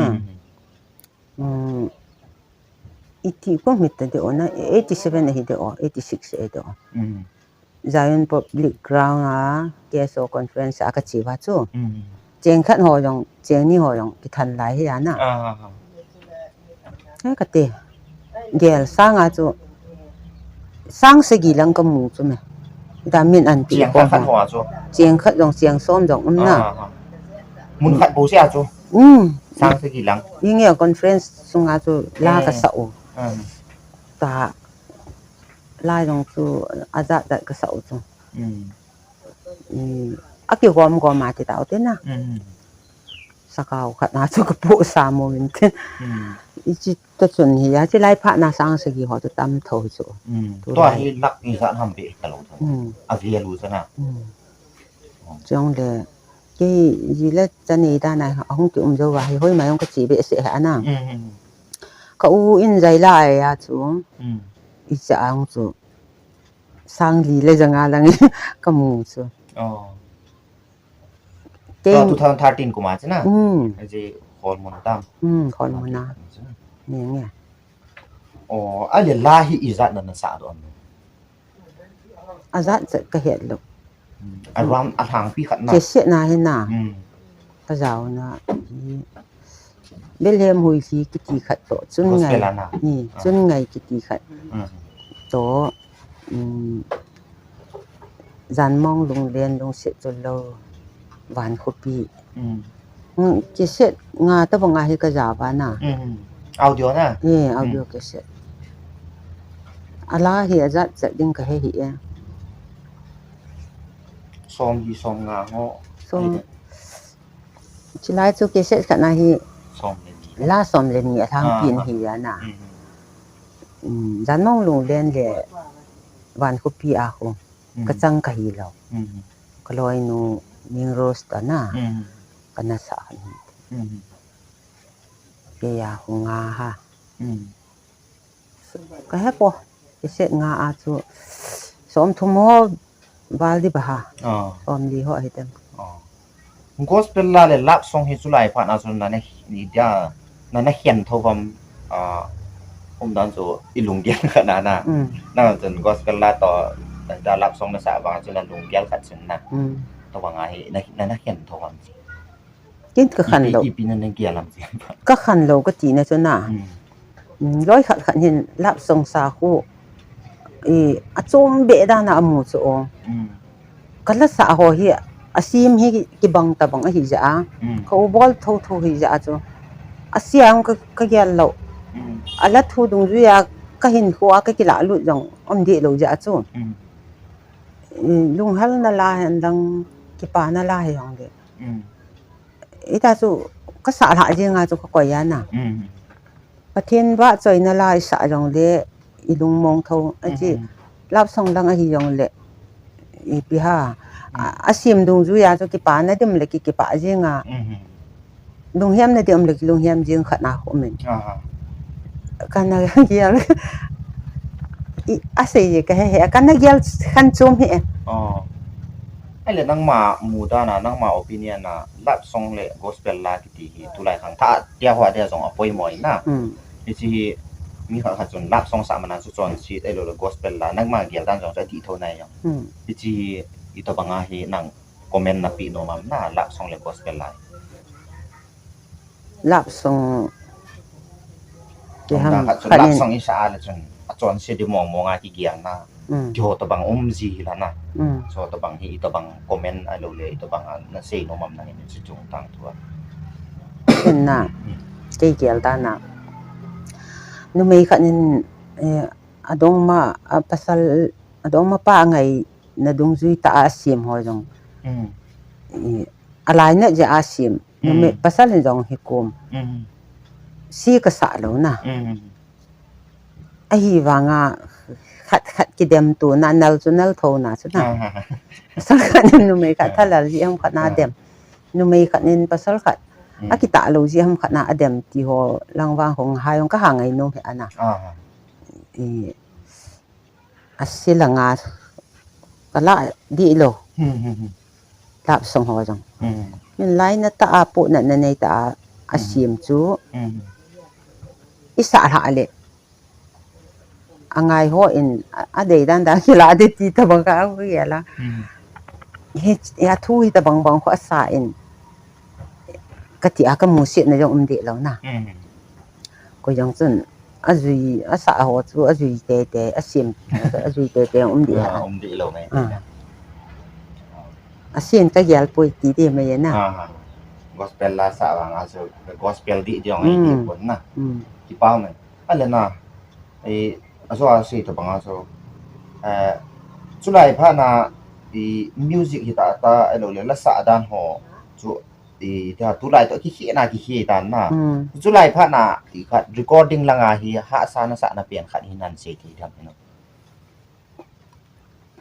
Iti kom hita deh o na, eighty seven ahi deh o, eighty six ahi deh o. Zion Public Ground a K S O conference a kache uva chu, cheng khat ho jong, cheng ni ho jong kithan lai hi a na. Kati, gel sang a chu sang sagi lang kamu chu me. Ita min an pe kom a, cheng khat jong, cheng som jong um na. Mun khat bou sia chu, sang sagi lang. Inge conference sunga chu la kasah u. Ta, la jong chu ajat jat kasah u chu. Akigom gom a ti tau te na. Sakao khat na chu kapohsa mo min te. Ichi ta chun hi a, chilai phat na sang sagi ho chu tam tho hi chu. Tua hi lak ijat ham be kalou tho. Avel u chu na. Chong le, kei ji le cha nei dan a ahung kium jou uva hi, hoima jong kache behseh ha na. Ka u in jai lai a chu, icha ang chu, sang li le ja nga lang kamu chu. Kei two thousand thirteen kum a chu na. Aji Kholmun tam. Kholmun a. Ni nge. Ahile la hi ijat na nasah doh am? Ajat chet kahet lou. Around alhangpi khat na. Cassette na hi na. Kajao na hi. Belhem Huilhi kiti khat toh. Chun ngai. Gospel a na. Ni, chun ngai kiti khat. Toh, Janmong Lunglen Lungset Chollou Vankhopi. Cassette nga tabang a hi kajao va na. Audio na? Ye, audio cassette. Ala hi ajat chet ding kahe hi e. Som li som nga ho. Chilai chu cassette khat na hi la som le ni alhangpi in hi a na. Janmong Lunglen le Vankhopi a khu kachang kahi lou. Kaloinu Ning Rose toh na. Kana sah khat hi. Kei a khu nga ha. Kahe po. Cassette nga a chu som thum ho val di ba ha. Som li ho ahi tem. Gospel la le love song hi chulai phat na chu nana, nana khen tho vam, umdan chu ilunggel khat na na. Na chun gospel la toh, ta love song nasah vang chu nalunggel khat chun na. Tobang a hi nana khen tho vam. Ken kakhan lou. Ipi nana gel am? Kakhan lou kati na chu na. Loi khat khat hin love song sa khu, achom be dan a amu chu o. Kala sa ho hi, asem hi kibang tabang ahi jeh a. Ka u bol tho tho hi jeh a chu. Asem ka, kagel lou. Ala thu dungjui a kahinkho a kakilah lut jong um deh lou jeh a chu. Lunghel na la hen lang, kipana la hi jong le. Ita chu kasah lhah jeng a chu kakoi a na. Pathen vahchoina la isah jong le ilungmong tho ahi. Love song lang ahi jong le ipi ha. Asem dungjui a chu kipana dim le ki, kipah jeng a. Lunghem na dim le kilunghem jeng khat na khu um in. Kana gel. I, asei je kahe he. Kana gel khan chom he. Oh. Ahile nangma mudana, nangma opinion a, love song le gospel la kiti hi, tulai khang tha, tia hua dia jong apoimo na. Hmm. Hiche hi, mi khat khat chun love song sa mana chu chonset, ahilou le gospel la, nangma gel dan jong chu adih thou nai jong. Hmm. Hiche hi, itobanga hi nang comment napeh nom am na, love song le gospel la. Love song. Kiham khat chun khat love song isa a le chun, achonse di mong mong a kigel na. Mm. Kiho tobang um ji hi la na. Mm. So tobang hi itobang comment ahilou le, itobang a nasei nom am na hin chu chung tang thua. Ken na. Mm. Kei gel dan a. Numei khat nin, eh, adongma, a pasal, adongma pa angaina dungjui tah a asem ho jong. Mm. Eh, alainat jeh a asem. Numei, mm, pasal in jong hi kum. Mm. Si kasah lou na. Mm. Ahivanga khat khat kidem tona, nal chu nal thou na chu na. Ah. Pasal khat in numei khat, ah, thalal ji ham khat na, ah, dem. Numei khat in pasal khat. Mm. Akitah lou ji ham khat na adem ti ho lang vang hung hai hung kaha ngai nom hi ana. Ah. I, Ase langa kala dih lou. Hmm, hmm, hmm. Love song ho jong. Hmm. Min lainat tah a, pohnat na nei tah a, hmm, asem chu. Hmm. Isa lha le. Angai ho in, a, adei dan dan kila de ti tabang ka, a, gel a. Hmm. Hi, athu hi tabang bang ho asa in. Kati a kamusit na jong um deh lou na. Hmm. Koi jong chun, ajui, asah ho chu, ajui tete, asem, ajui tete, um deh. Ah, um deh lou ngai. Ah. Asen kagel poi ti deh mai na. Ah, gospel la sa vang a chu, gospel dih dih ngai deh pon na. Mm. Kipa mai. Ale na, eh, ajo a sei tabang a chu, eh, chulai phat na, eh, music hi tah tah, ahilou le, la sa dan ho chu, I, tia, tulai toh kikhehna, kikheh dan na. Mm. Chulai phat na, i khat recording langa hi hahsa nasah na pen khat hi nan sei thei tham hi na.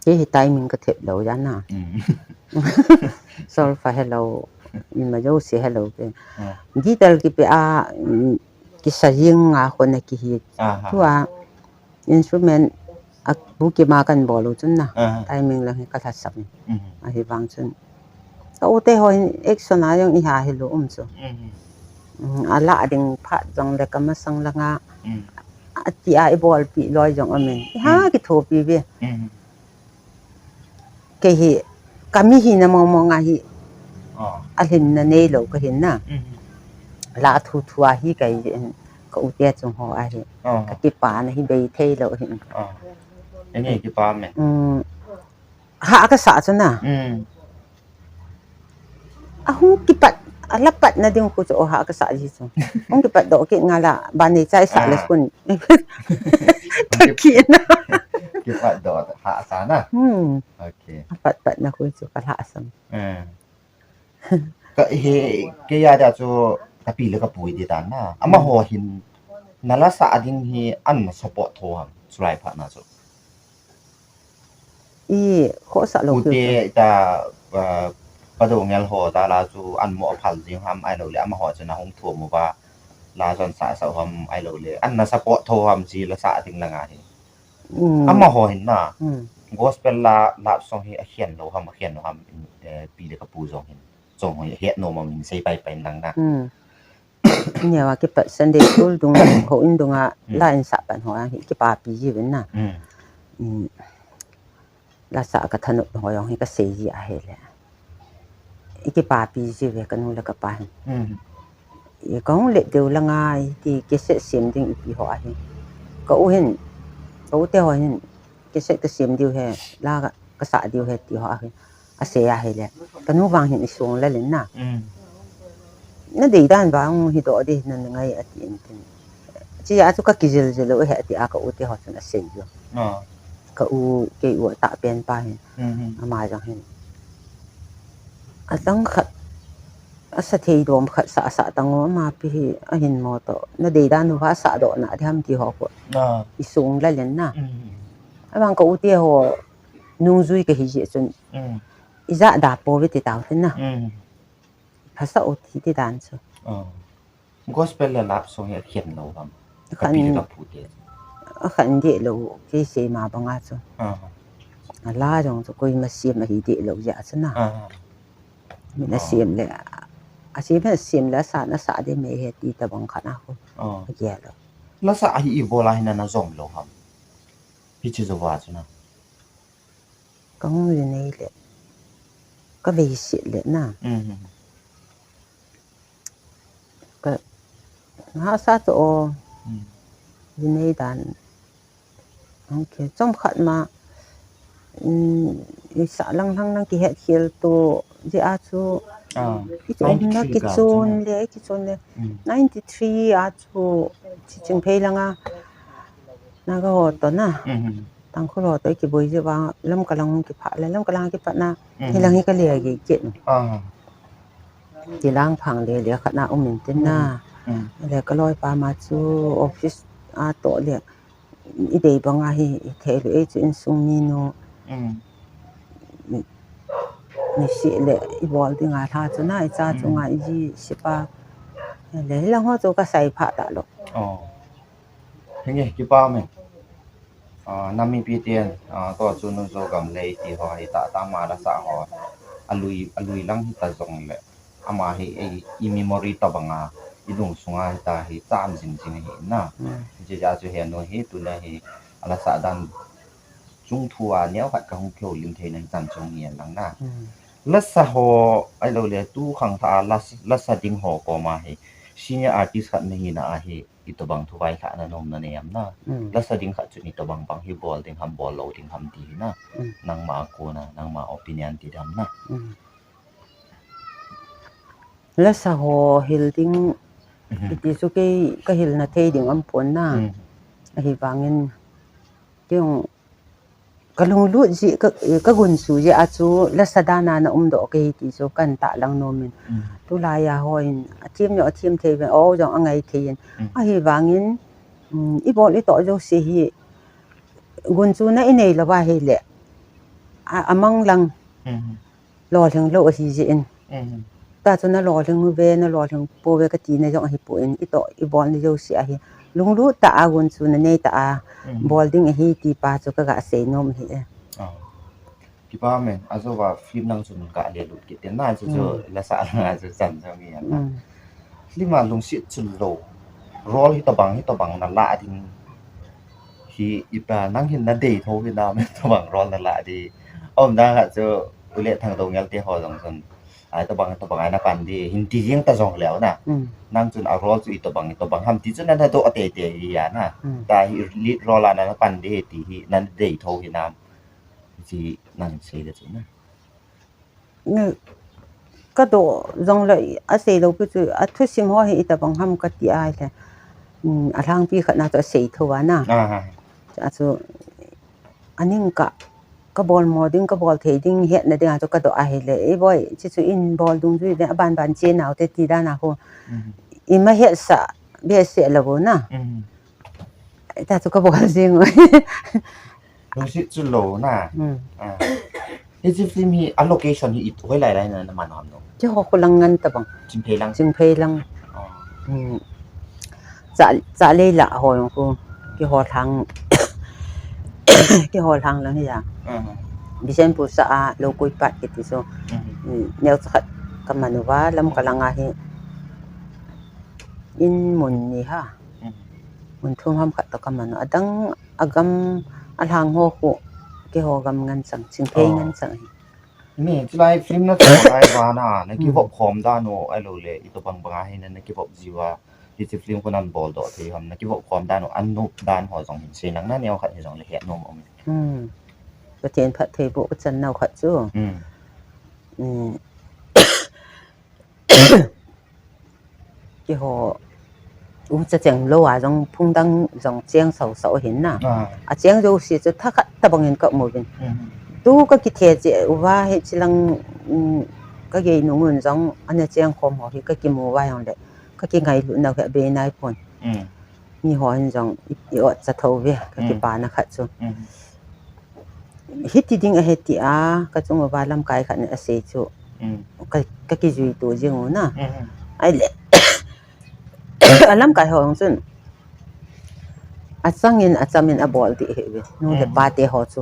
Kei hi timing kathep lou ja na. Mm. Solfa helou, ima jouse helou ke. Ah. Guitar kipe a, mm, kisa jing a khona kihi. Aha. Tua, instrument a bu kima kan bol u chun na. Ah. Timing lang hi kalhasam. Mhm. Ahivang chun. Ka u te ho hin action a jong iha hilou um chu. Mhm. Mhm, ala ding phat jong le kamasang langa. Mm. Ati a ibolpi loi jong um in. Iha, mm, kithopi ve. Mhm. Kei hi, kami hina mong mong a hi, oh, alhinna neilou kahin na. Mhm. La thu thu a hi kei, ka u te chung ho a hi. Oh. Kakipana hi bei thei lou hin. Oh. Enge kipa me? Mm. Ha kasah chu na. Mm. Ahung kipat, ala patna ding khu chu, oh, ha kasah ji chu. Hung kipat doh kit nga la, ban nei chai sa le, ah, kun. Kipat doh, ha sa na. Hmm. Okay. Apat patna khu chu kalhasam. Eh. Ka he, kei a dia chu kapi le kapu i di dan na. Amaho hin, nala sa ding hi an support tho ham, chulai phat na chu. I, khosa lou. Ute, ita, ah, Pa Doungel ho ta la chu an mo aphal jing ham ahilou le, amaho chu na hung thum uva, la jon sa sa ham ahilou le, an na support tho ham chi la sa ding langa hi. Mm. Amaho hin na. Mm. Gospel la, love song hi akhen lou ham, akhen lou ham, eh, pi le kapu jong hin. Jong ho het nom am hin sei pai pai lang na. Mm. Nia wa kipat Sunday school dung, houin dunga, mm, la in sa pan ho hi kipapi ji uvin na. Mm. Mm. La sa kathanop ho jong hi kasei ji ahile. I kipapi ji uve kanu le kapa hin. Mm. I kahung let deu langa iti cassette sem ding ipi ho ahi. Ka u hin, ka u te ho hin, cassette kasem diu he, la ka, kasah diu he ti ho ahi. Asei ahile. Kanu vang hin isung lel in na. Mm. Na dei dan vang hi doh di na ngai ati in tin. Chi a chu kakijil jil u he ati a ka u te ho chun asei u. Ah. Ka u, kei u atah pen pa hin. Mm-hmm. Ama jong hin. Adang khat, asa thei dom khat sa, sa tang u ama pi hi ahin mo to. Na dei dan u va sa doh na di ham ti ho ko. Ah. Isung lel in na. Mm-hmm. Avang ka u te ho nungjui kahi jeh chun. Mm. Ija da po ve ti tau tin na. Mm. Phasa u ti ti dan chu. Oh. Gospel le love song hi akhen lou ham. Khan, akhan deh lou, kei seima banga chu. Ala jong chu koima sem ahi deh lou jeh a chu na. Min asem le, asem hin asem le, asah na sah ding mei he ti tabang khat na khu. Agel lou. Lasa ahi ibol a hin ana jom lou ham? Hiche jouva chu na. Kahung jinei le, kaveiset le na. Ka, hahsa chu o, jinei dan. Hung kil chomkhat ma, isah lang lang lang kihet khel to jeh a chu, kichon le, kichon le, kichon le. Ninety three a chu, Chingphei langa Naga ho toh na, Tangkhul ho toh ikiboi jeh vang Lamka lang hung kiphah le, Lamka lang kipatna, hilang hi kale gei kit. Kilang phang le le khat na um intin na. Le kaloipa ma chu office a toh le, idei banga hi, itheilou e chu insung minu. Niseh le ibol dinga lha chu na, icha chunga iji sepa. Le hilang ho chu kasei pha talou. Hinge, kipa me. Nam mipi ten, tua chu Nujo Gamlei ti ho hi tahtah ama lasa ho. Alui, alui lang hita jongle, ama hi i memory tabanga, ilung sunga hita hi cham jing jing ahi na. Hijeh a chu henu hi tuna hi alasah dan chungthua neokhat kahung kihoulim theina hichan chu hung ngen lang na. Lasa ho, ahiloule tu khangthah a lasa ding ho koma hi senior artist khat nahina a hi itobang thuvailhahna nom nanei am na? Lasa ding khat chun itobang bang hi bol ding ham, bol lou ding ham ti hi na. Nangma a kona, nangma opinion ti dam na. Lasa ho hil ding, iti chu kei kahilna thei ding aumpon na. Ahivangin, kei jong kalunglut jeh, kagunchu jeh a chu lasa dan a na umdoh kei ti chu kahin tahlang nomin. Tulai a hon athem jong athem thei uvin, o jong angai thei in. Ahivangin, ibol itoh jouse hi gunchuna inei louva hile, amang lang lolhing lou ahi jeh in. Tua chu nalolhing uve, nalolhing pouve katina jong ahipoi, itoh ibolna jouse ahi. Lunglut tah a gunchuna nei tah a bol ding ahi ti pa chu kaga sei nom ahi e. Kipa me, ajouva film lang chun kalelut kit tin na, chu chu lasa langa chu chan jong hi ana. Film a lungset chul lou role hitobang hitobang nalah ding hi ipa nang hin nadei thou hinam, hitobang role nalah ding? Aumdan khat chu Pu Lethangdou Ngelte ho jong chun, itobang itobang a napan ding hin ti jeng ta jongleu na, nang chun a role chu itobang itobang ham ti chu nanadoh teitei hi ana. Tua hi lead role a napan ding ti hi nadei thou hinam, hiche nang seile chun na. Kadoh jongle asei lou pi chu, athusim ho hi itobang ham kati ahile, alhangpi khat na chu asei thou a na. Achu, aningkah, kabol mo ding, kabol thei ding, hetna dinga chu kadoh ahile, iboi, hiche chu in bol dungjui ve, aban ban che naute ti dan a khu, ima hetsah behseh lou u na. Tua chu kabol jeng u. Lungset chul lou na. Hiche film hi a location hi hoilai lai na naman u ham no? Keiho kholang ngan tobang. Chingphei lang. Chingphei lang. Chah, Chahlei lah ho jong khu, keiho lhang, keiho lhang lang hi a. Bishenpur sah a Loukoi Pat kiti chu, neocha khat kaman uva, Lamka langa hi in mun ni ha, mun thum ham khat toh kaman u, adang agam, alhang ho khu, keiho gam ngan chang, Chingphei ngan chang hi. Ni, chulai film nachan lai vana nakivop khom dan u, ahiloule itobang banga hi nakivop jiuva, hiche film khu naboldoh thei ham, nakivop khom dan u, anop dan ho jong hin sei lang na, neokhat hijongle hetnom um. Pathen phattheiboh kachan nau khat chu, keiho ucha cheng lou a jong phungdang jong cheng sausau ahin na. Acheng jouse chu thakhat tobangin kaum uvin. Tu kakithe cheh uva hiche lang, kagei nung un jong ana cheng khom ho hi kakimu uva jongle, kakingailutnau hi abei naipon. Miho hin jong i, i-otcha thou ve, kakipana khat chu. Hiti ding ahi tia kachung uva lamkai khat in asei chu, ka, kakijui to jeng u na. Ahile, alamkai ho jong chun, Achangin achamin abol ding ahi ve. Nu le pa te ho chu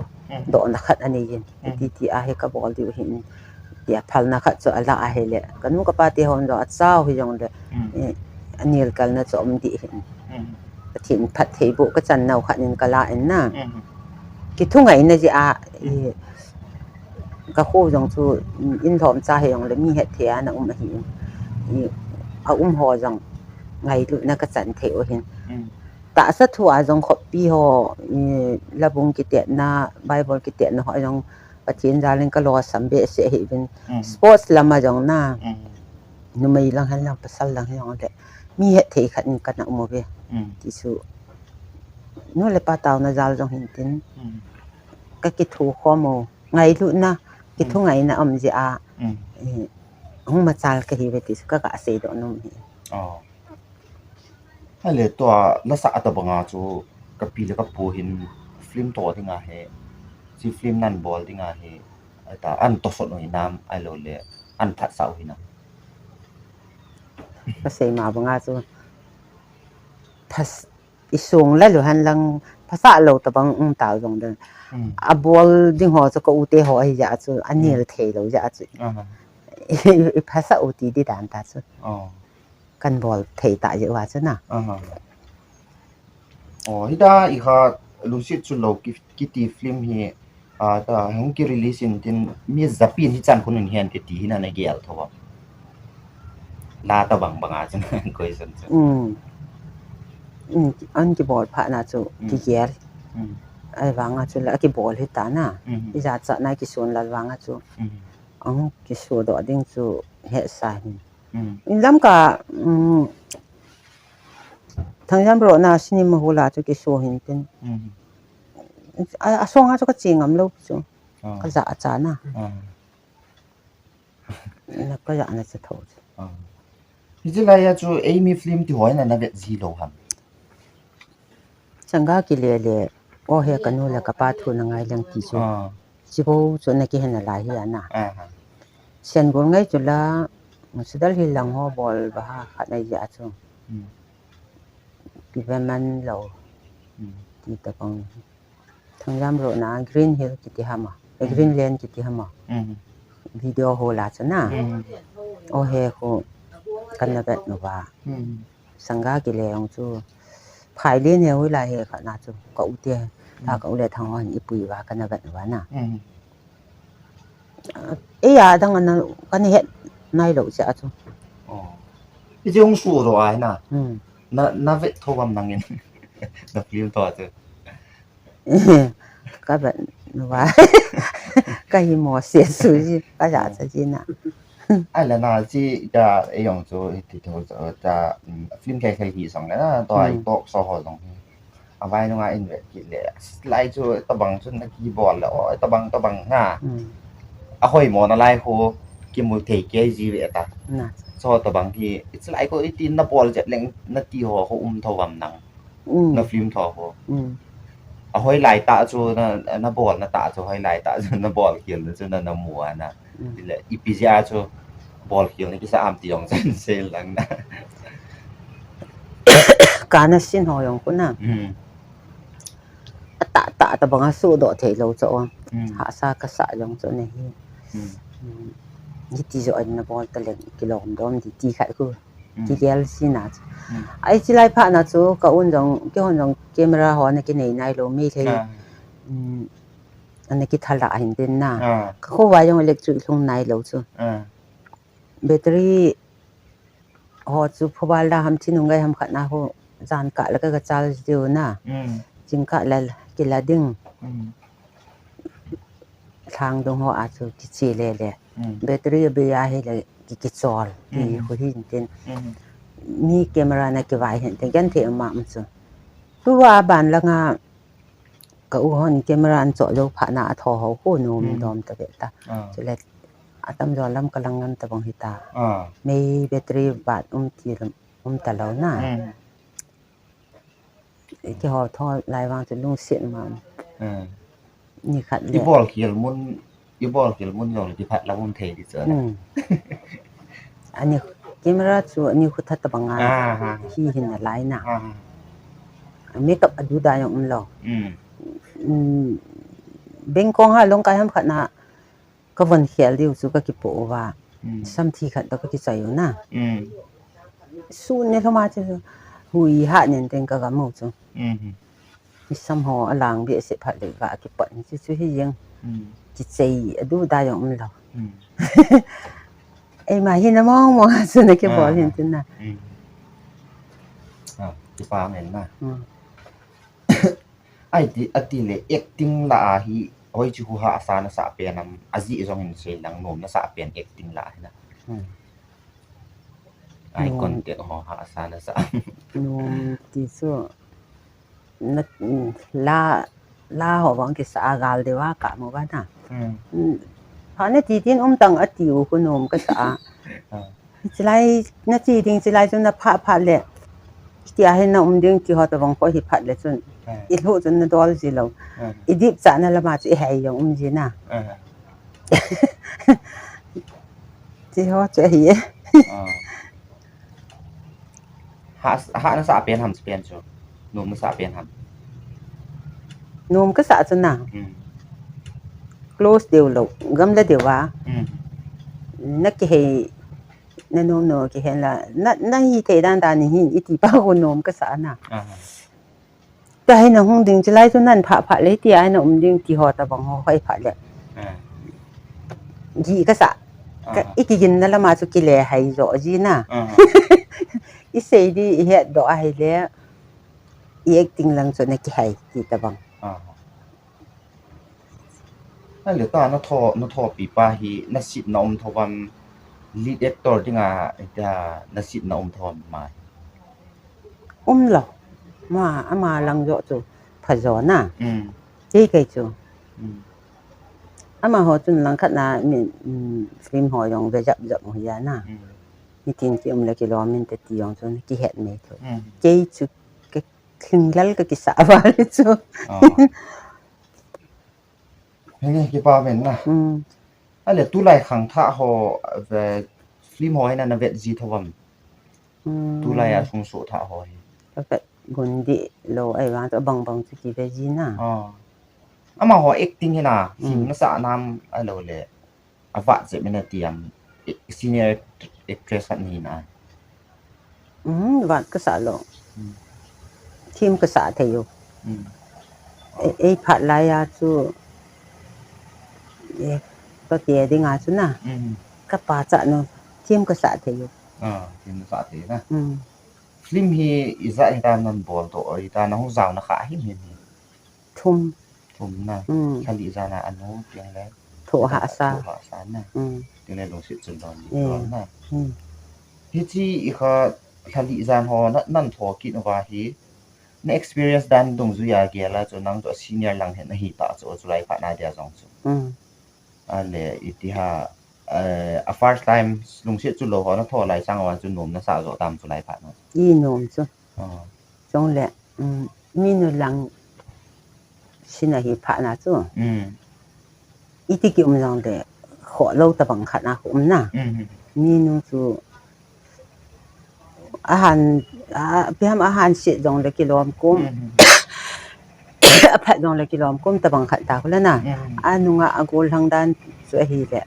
dohna khat anei in. Ti ti ahi kabol diu ahi. Tia phalna khat chu ala ahile. Kanu kapa te hon jong achau hijongle. Anel kalna chu um ding ahi. Pathen phattheiboh kachan nau khat in kala in na. Kithungaina jeh a, kakho jong chu, in lhomcha hijongle mi hetthei a ana um ahin. Aum ho jong ngailutna kachan thei u ahin. Tahsa thu a jong khopi ho, labung kitetna, Bible kitetna ho jong Pathen jal in kalosam behseh ahi uvin. Sports lam a jong na, numei lang hen lang pasal lang hijongle mi hetthei khat in kana um uve. Ti chu nu le pa taona jal jong hin tin. Kakithukhom u, ngailutna, kithungaina um jeh a, hung machal kahi uve ti chu kaga seidoh nom ahi. Ahile tua lasa tabanga chu kapi le kapu hin film toh dinga hi, chi film nan bol dinga hi, ata an tosot u hinam, ahiloule an phatsah u hinam? Kasei ma banga chu, isung lalu hen lang, phasah lou tabang um tau jong den. Abol ding ho chu ka u te ho ahi jeh a chu, anel thei lou jeh a chu. Iphasah u ti di dan ta chu. Kan bol thei ta jeh uva chu na. Hita ikha Lungset Chunlou kiti film hi, hung ki release in tin mi japi in hichan khun in hen kiti hi nana gel tho am? La tabang banga chu question chu. An kibol phatna chu kigel. Ahivanga chu la kibol hita na. Ijat chat na kisun lal vanga chu. Ahung kisodoh ding chu hesa hin. Lamka, Thangjam road na cinema hall a chu kiso hin tin. Asonga chu kache ngam lou chu. Kajah a cha na. Kajahna chu tho chu. Hiche laiya chu eimi film ti ho nana vet ji lou ham? Changa Kile le, O He Kanu le Kapa Thu Na Ngai Leng ti chu. Chibou chu ana kihen nalai hi ana. Sengol ngai chu la, Musidal hi lang ho bol ba ha khat na jeh a chu. Kiveman lou. Ti tabang. Thangjam road na Green Hill kiti ham a. Greenland kiti ham a. Video hall a chu na. O He khu kana vet uva. Sanga Kile jong chu. Phailen he hoilai he khat na chu. Ka u te. Ta ka u le Thang hon ipui uva kana vet uva na. Eia dang ana kana het nailou jeh a chu. Hiche hung sodoh a hi na. Na vet tho am nangin? Na film toh chu. Kavet uva. Kahi mo se su ji, kajah cha ji na. Ahile na chi ta ejong chu hiti tho cha film thei thei hi jong le na, tua talk show ho jong hi. Avai nunga in vet kit le, lai chu tabang chu nakibol le, o, tabang, tabang na. Ahoimo nalai khu kimu thei kei ji ve ta. Chu tabang hi, it's like iti nabol jep leng nati ho khu um tho am nang? Na film tho khu. Ahoilai tah chu na, nabolna tah chu, hoilai tah chu nabol khel na chu nana mu a na. Tile, ipi jeh a chu bolkhel na kisah am ti jong chan sei lang na. Kana sin ho jong khu na. Atahtah tabang a sodoh theilou chu. Hahsa kasah jong chu nahi. Hiti joh in nabol taleng kilom dom di ti khat khu. Kigel sina chu. Hiche lai phat na chu ka un jong, keihon jong camera ho ana kinei nailou, Meitei ana kithalah hin tin na. Ka khovah jong electric lhung nailou chu. Battery ho chu phuba la ham, thinung gai ham khat na ho, jan kah le ka, ka charge diu na. Jingkah le kila ding. Lhangdung ho a chu kiche le le. Battery abei ahile ki, kichol ti khu hin tin. Mi camera na kivai hin tin, genthei um am chu. Tua ban langa ka u hon camera an choh jou phat na atho ho khu nom dom ta ve ta. Chule atamjo lam kalang ngam tabang hita. Mei battery bat um ti um talou na. Keiho tho lai vang chu lungset ma. Nikhat le. Ibolkhel mun, ibolkhel mun jong le kiphat lam um thei di chu. Ani camera chu ani khu that tabang a hi hin nalai na. Makeup adu da jong umlou. Mm. Mm, bengkong ha longkai ham khat na, kavon khel diu chu kakipoh uva. Mm. Samthi khat toh kakichoi u na. Mm. Sun ne lhoma chu hui ha nen teng kagam u chu. Mm. Isam ho alang behseh phat le ga kipot ni chu chu hi jeng. Mm. Kichei adu da jong umlou. Mm. Eima hi na mong mong a chu na kibol hin tin na. Mm. Ah, kipa ngen na. Mm. Ai ti, ati le acting la a hi, hoiche khu hahsa nasah pen am, ajeh jong hin sei lang, nom nasah pen acting la a hi na. Hmm. Ai nom. Content ho hahsa nasah. Nom ti chu, na, la, la ho vang kisa a gal deu a ka mo ba na. Hmm. Hmm. Pha na ti tin um tang ati u khu nom kasa a. Ah. Chilai, nache ding chilai chu na pha pha le. Tia hi na um ding ti ho tabang ho hi phat le chun. Eh. I lhu chun na dol ji lou. Eh. I dip cha na lama chu i hai jong um ji na. Eh. Ti ho chu hi e. Ah. Ha, ha nasah pen ham pen chu. Nom nasah pen ham. Nom kasah chu na. Hmm. Close deu lou, gamla deu a. Hmm. Na kihei, na nom nom kihen la, na, na hithei dan dan hi, iti pa khu nom kasah na. Aha. Tua hi na hung ding chilai chu nan pha pha le tia na um ding ti ho tabang ho hoi pha le. Ah. Ji kasah. Ka, ah, i kigin na lama chu kile hai jo ji na. Ah. I sei di i het doh a hi le. I acting lang chu na kihai ti tabang. Ah. Ahile ta na tho, na thopi pa hi na sitna um tho vam, lead actor dinga, ta na sitna um tho vam mai. Um lou. Ma, ama lang jo chu pha jo na. Mm. Kei kei chu. Mm. Amaho chun lang khat na min, mm, film ho jong ve jap jap ho ya na. Mm. Nitin ki um le kilom in te ti jong chun kihet mai tho. Mm. Kei chu ka thinglel ka kisa va le chu. Oh. Henge, kipa men na. Hmm. Ahile tulai khangthah ho, ve, film ho hi na na vet ji tho vam. Hmm. Tulai a sung so thah ho hi. Ka vet gun di lou ai vang to bang bang chu kive ji na. Ah. Amaho acting hi na, hmm, film nasah nam ahilou le. Avat jep in ati am, senior actress khat nahi na. Hmm, vat kasah lou. Hmm. Thim kasah thei u. Hmm. Ei, ei phat lai a chu, eh, kati ding a chu na. Hmm. Ka pachat nu, thim kasah thei u. Ah, thim kasah thei na. Hmm. Film hi ijat hita nan bol toh, hita na hung jaona kha him him hi. Thum. Thum na. Hmm. Lhali jan a anu, tiang le. Thohhahsa. Thohhahsa na. Hmm. Tiang le lungset chun lou ni, eh, lou na. Hmm. Hiche i kha lhali jan ho na, nan tho kit uva hi. Na experience dan dungjui a gel a chu nang chu senior lang hin ahi ta chu, chulai phat na dia jong chu. Hmm. Ahile iti ham, eh, a first time lungset chu lou ho na tho lai sang uva chu nom nasah jo tam chulai phat na. I nom chu. Ah. Chule, um, minu lang sin ahi phat na chu. Mm. Iti ki um jong le, khoh lou tabang khat na khu um na. Mm. Minu chu, ahan, a, ipi ham ahan set jong le kilom kum. Mm. Aphat jong le kilom kum tabang khat ta khu le na. Mm. Anunga agol lhang dan chu ahi le.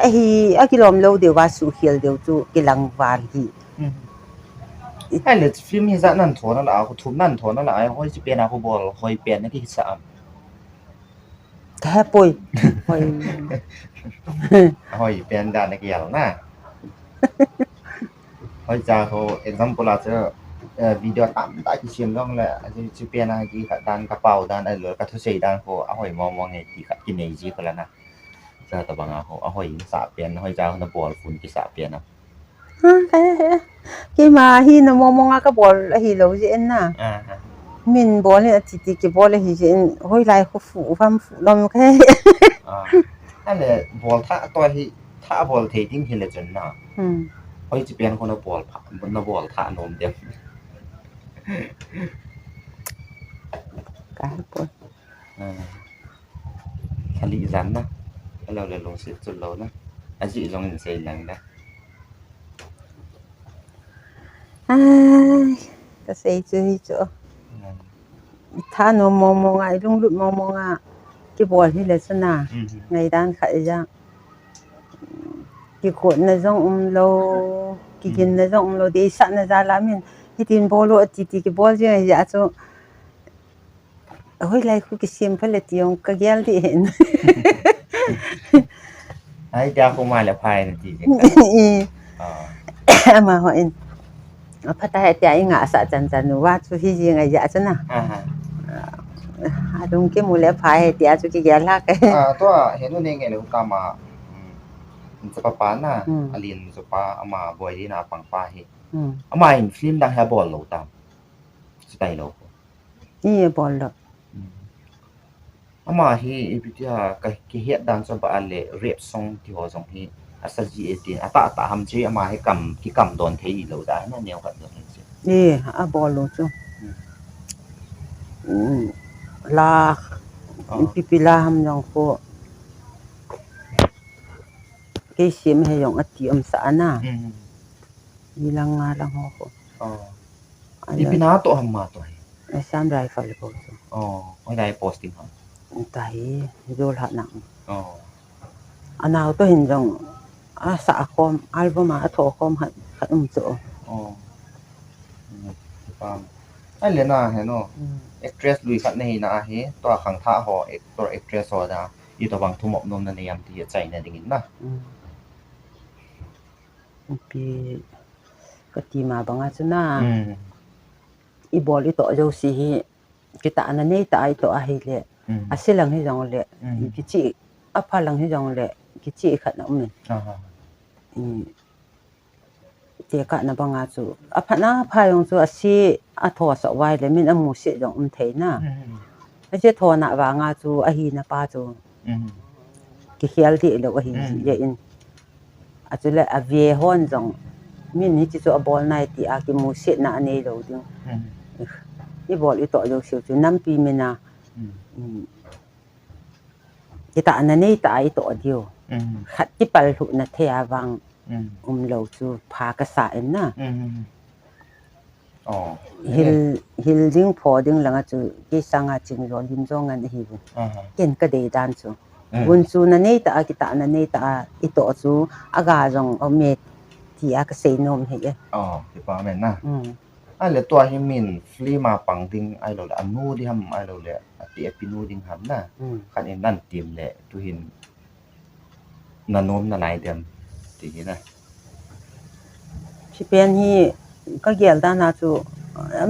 Ahi, akilom lou diu va suhkhel diu chu kilang val hi. Mm. Ahile film hi ijat nan tho na la, khu thum nan tho na la, hoiche pen a khu bol, hoi pen na kisa am. Ka he poi. Hoi. Hoi pen dan na kigel na. Hoiche khu example a chu, eh, video tamtah kisem jong le, hiche pen a kikhat dan, ka pao dan, ahilou le ka thusei dan khu ahoi mong mong e ti khat kinei ji khu le na. Cha tabang a ho, ahoi sah pen, hoiche ho na bol fun kisah pen a. Ha, ka he, he. Keima hi na mong mong a ka bol ahilou jeh in na. Ah, ah. Min bol in ati ti kibol ahi jeh in, hoilai khu fu, vam fu lom ka he. Ah. Ahile bol thah toh hi, thah bol thei ding hile chun na. Hmm. Hoiche pen khu na bol pha, na bol thah nom dem. Ka he poi. Ah. Lhali jan na. Ahilou le lungset chun lou na. Ajeh jong in sei lang na. Ai, ka sei chu hi chu. Itha nom mong mong a, ilunglut mong mong a kibol hile chun a, Mhm. ngaidan khat ija. Kikotna jong umlou, kiginna jong umlou, deisahna jal a min, hitin bol o ati ti kibol jing ahi a chu. Hoilai khu kisem pha le ti jong kagel ding ahin. Ai, tia khu ma le phai na ti jing. I. Ah. Amaho in. Apha tai tia ingah sah chan chan uva chu hi jing ahi a chu na. Aha. Alungkim u le phai tia chu kigel lhah e. Ah, tua, henu ne nge le hukam a, mm, chapa pa na, Hmm. Alin chapa ama boi di na pang pa hi. Hmm. Ama in film dang hi abol lou tam. Chutai lou. Ni abol lou. Hmm. Ama hi ipi tia ka kihet dan chu ba le rap song ti ho jong hi asa ji e ti. Atah tah ham chi ama hi kam, kikam don thei lou da na neo khat jong hi chi. Ni abol lou chu. Hmm. Hmm. La, Oh. ipi pi la ham jong khu. Kei sim he jong ati um sa ana. Hmm. Ni lang nga lang ho khu. Oh. Ana. Ipi na to ham ma to hi. Assam Rifle ko chu. Oh, hoilai posting ham. Tahi, Jorhat nang. Oh. Anao to hin jong, asa khom, album a tho khom khat, khat um chu. Oh. Hmm, pam. Ai le na he no. Hmm. Actress lui khat na hi na hi, tua khangthah ho, actor actress ho da, itobang thumop nom na nei am ti achaina dingin na. Hmm. Pi kati ma banga chu na. Hmm. Ibol itoh jouse hi, kitahna nei tah a itoh ahile, Mm. ase lang hi jong le, Mm. kichi, apha lang hi jong le, kichi khat na um in. Aha. Mm. Tekahna banga chu, apha na pha jong chu, ase atho sah uva le, min amusit jong um thei na. Mm. Ase thona vanga chu, ahina pa chu, Mm. kikhel deh lou ahi Mm. jeh in. Achule ave hon jong, min hiche chu abol nai tia kimusetna anei lou ding. Mm. Ibol itoh jouse chu nampi mina, Mm. mm, kitahna nei tah a itoh diu. Mm. Khat kipal lhuhna thei a vang Mm. um lou chu pha kasa in na. Mm. Oh, Hil, hil ding pho ding langa chu, kei sanga ching jo lim jo ngan ahi vin. Aha. Ken kadei dan chu. Mm. Gunchuna nei tah a, kitahna nei tah a, itoh chu, aga jong um e, tia kasei nom hi e. Oh, kipa men na. Mm. Ahile tua hi min film a pang ding ahilou le, anu ding ham ahilou le, ati api nu ding ham na. Mm. Khat in nan tim le, tuhin na nom nalai dem, ti hi na. Hiche pen hi kagel dan a chu,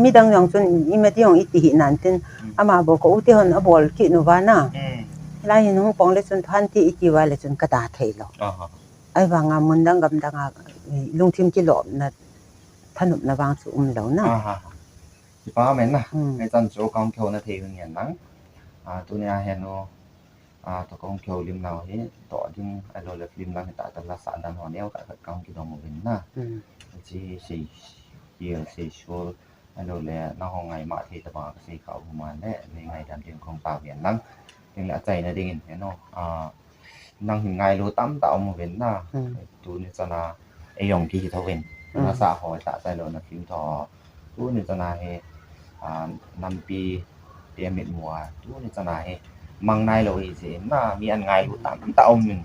midang jong chun ima ti jong iti hi nan tin, Mm. ama bou ka u te hon abol kit uva na. Mm. Hilai hin hung pang le chun phan ti iti uva le chun kada thei lou. Aha. Ahivanga mun dang gam dang a, lungthim kilopna, thanopna vang chu um lou na. Aha. Kipa men na. Mm. Hichan chu kahung kihou na thei u ngen lang. A, tunia hin u, A, tua kahung kihoulim nau hi, toh ding, ahilou le film lang hi tah tah la sah dan ho neo khat khat kahung kidong uvin na. Mm. Hiche sei, hiche seisol, ahilou le nangho ngaima thei tabang a kasei kha u ma le, nei ngaidam ding kahung tao uvin lang. Tin le achaina dingin, you know, a, nang hin ngailu tamtah um uvin na. Mm. Tuni chan a, Ei jong kihi tho in. Mm. Nasa ho, tah chai lou na film tho. Tuni chan a hi, ah, nampi te mitmu a. Tuni chan a hi, mang nai lou hi jeh in na, mi an ngailu tamtah um in.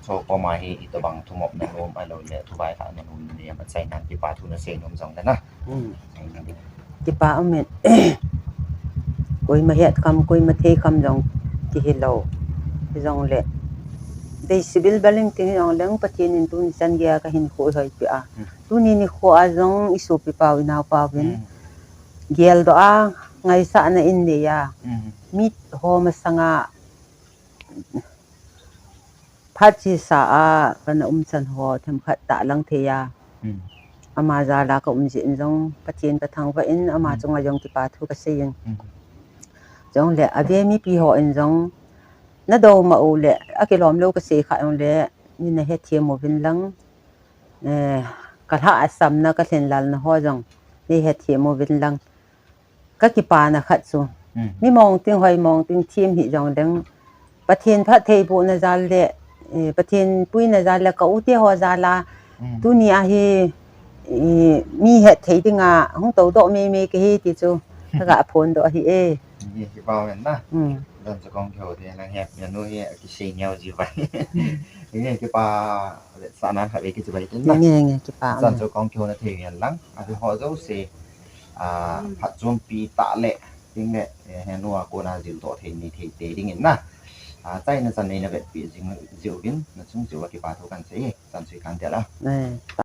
Chu koma hi, itobang thumop na nom, ahilou le, thu vailhah na nom, nei ama chai nan kipa thu nasei nom jong le na. Mm. Kipa um in. Koima het kham, koima thei kham jong kihi lou. Hijongle. Dei sibil baling ting jongleng Pathen in tuni chan geiya kahin khoi hoi peh a. Hmm. Tuni nikho a jong isopi pau, inao pau vin. Hmm. Geldoh a, ngaisahna in nei a. Hmm. Miho masanga phat chesa a kana um chan ho themkhat tahlang thei a. Mm. Ama jal a ka um jeh in jong Pathen ka thangvah in ama Mm. chunga jong kipa thu kasei in. Mm. Jongle ave mipi hon jong nadou ma u le akilom lou kasei kha jongle nei na hethem uvin lang. Eh, ka lhah a samna ka lhinlelna ho jong nei hethem uvin lang. Ka kipana khat chu. Mm. Mi mong ting hoi mong ting thim hi jongleng. Pathen phattheibohna jal le, eh, Pathen puina jal le ka u te ho jal a. Mm. Tuni a hi, eh, mi hetthei dinga hung toudoh meimei kahi ti chu. Ka ga phondoh ahi e. Nge, kipa uhen na. Hmm. Jan chu kong kihou te nang he, menu hi kisei neo ji vai. Nge, kipa, sa nan khat ve kichi vai tin na. Nge, nge, kipa. Jan chu kong kihou na thei uhen lang. Ahi ho jouse, a, phatchompi tah le, ting le, eh, henu a kona jil doh thei ni thei te ding in na. A, chaina chan nei na vetpi jing jiu vin, na chung jiu a kipa thu kan sei, chan sui kan tia la. Eh.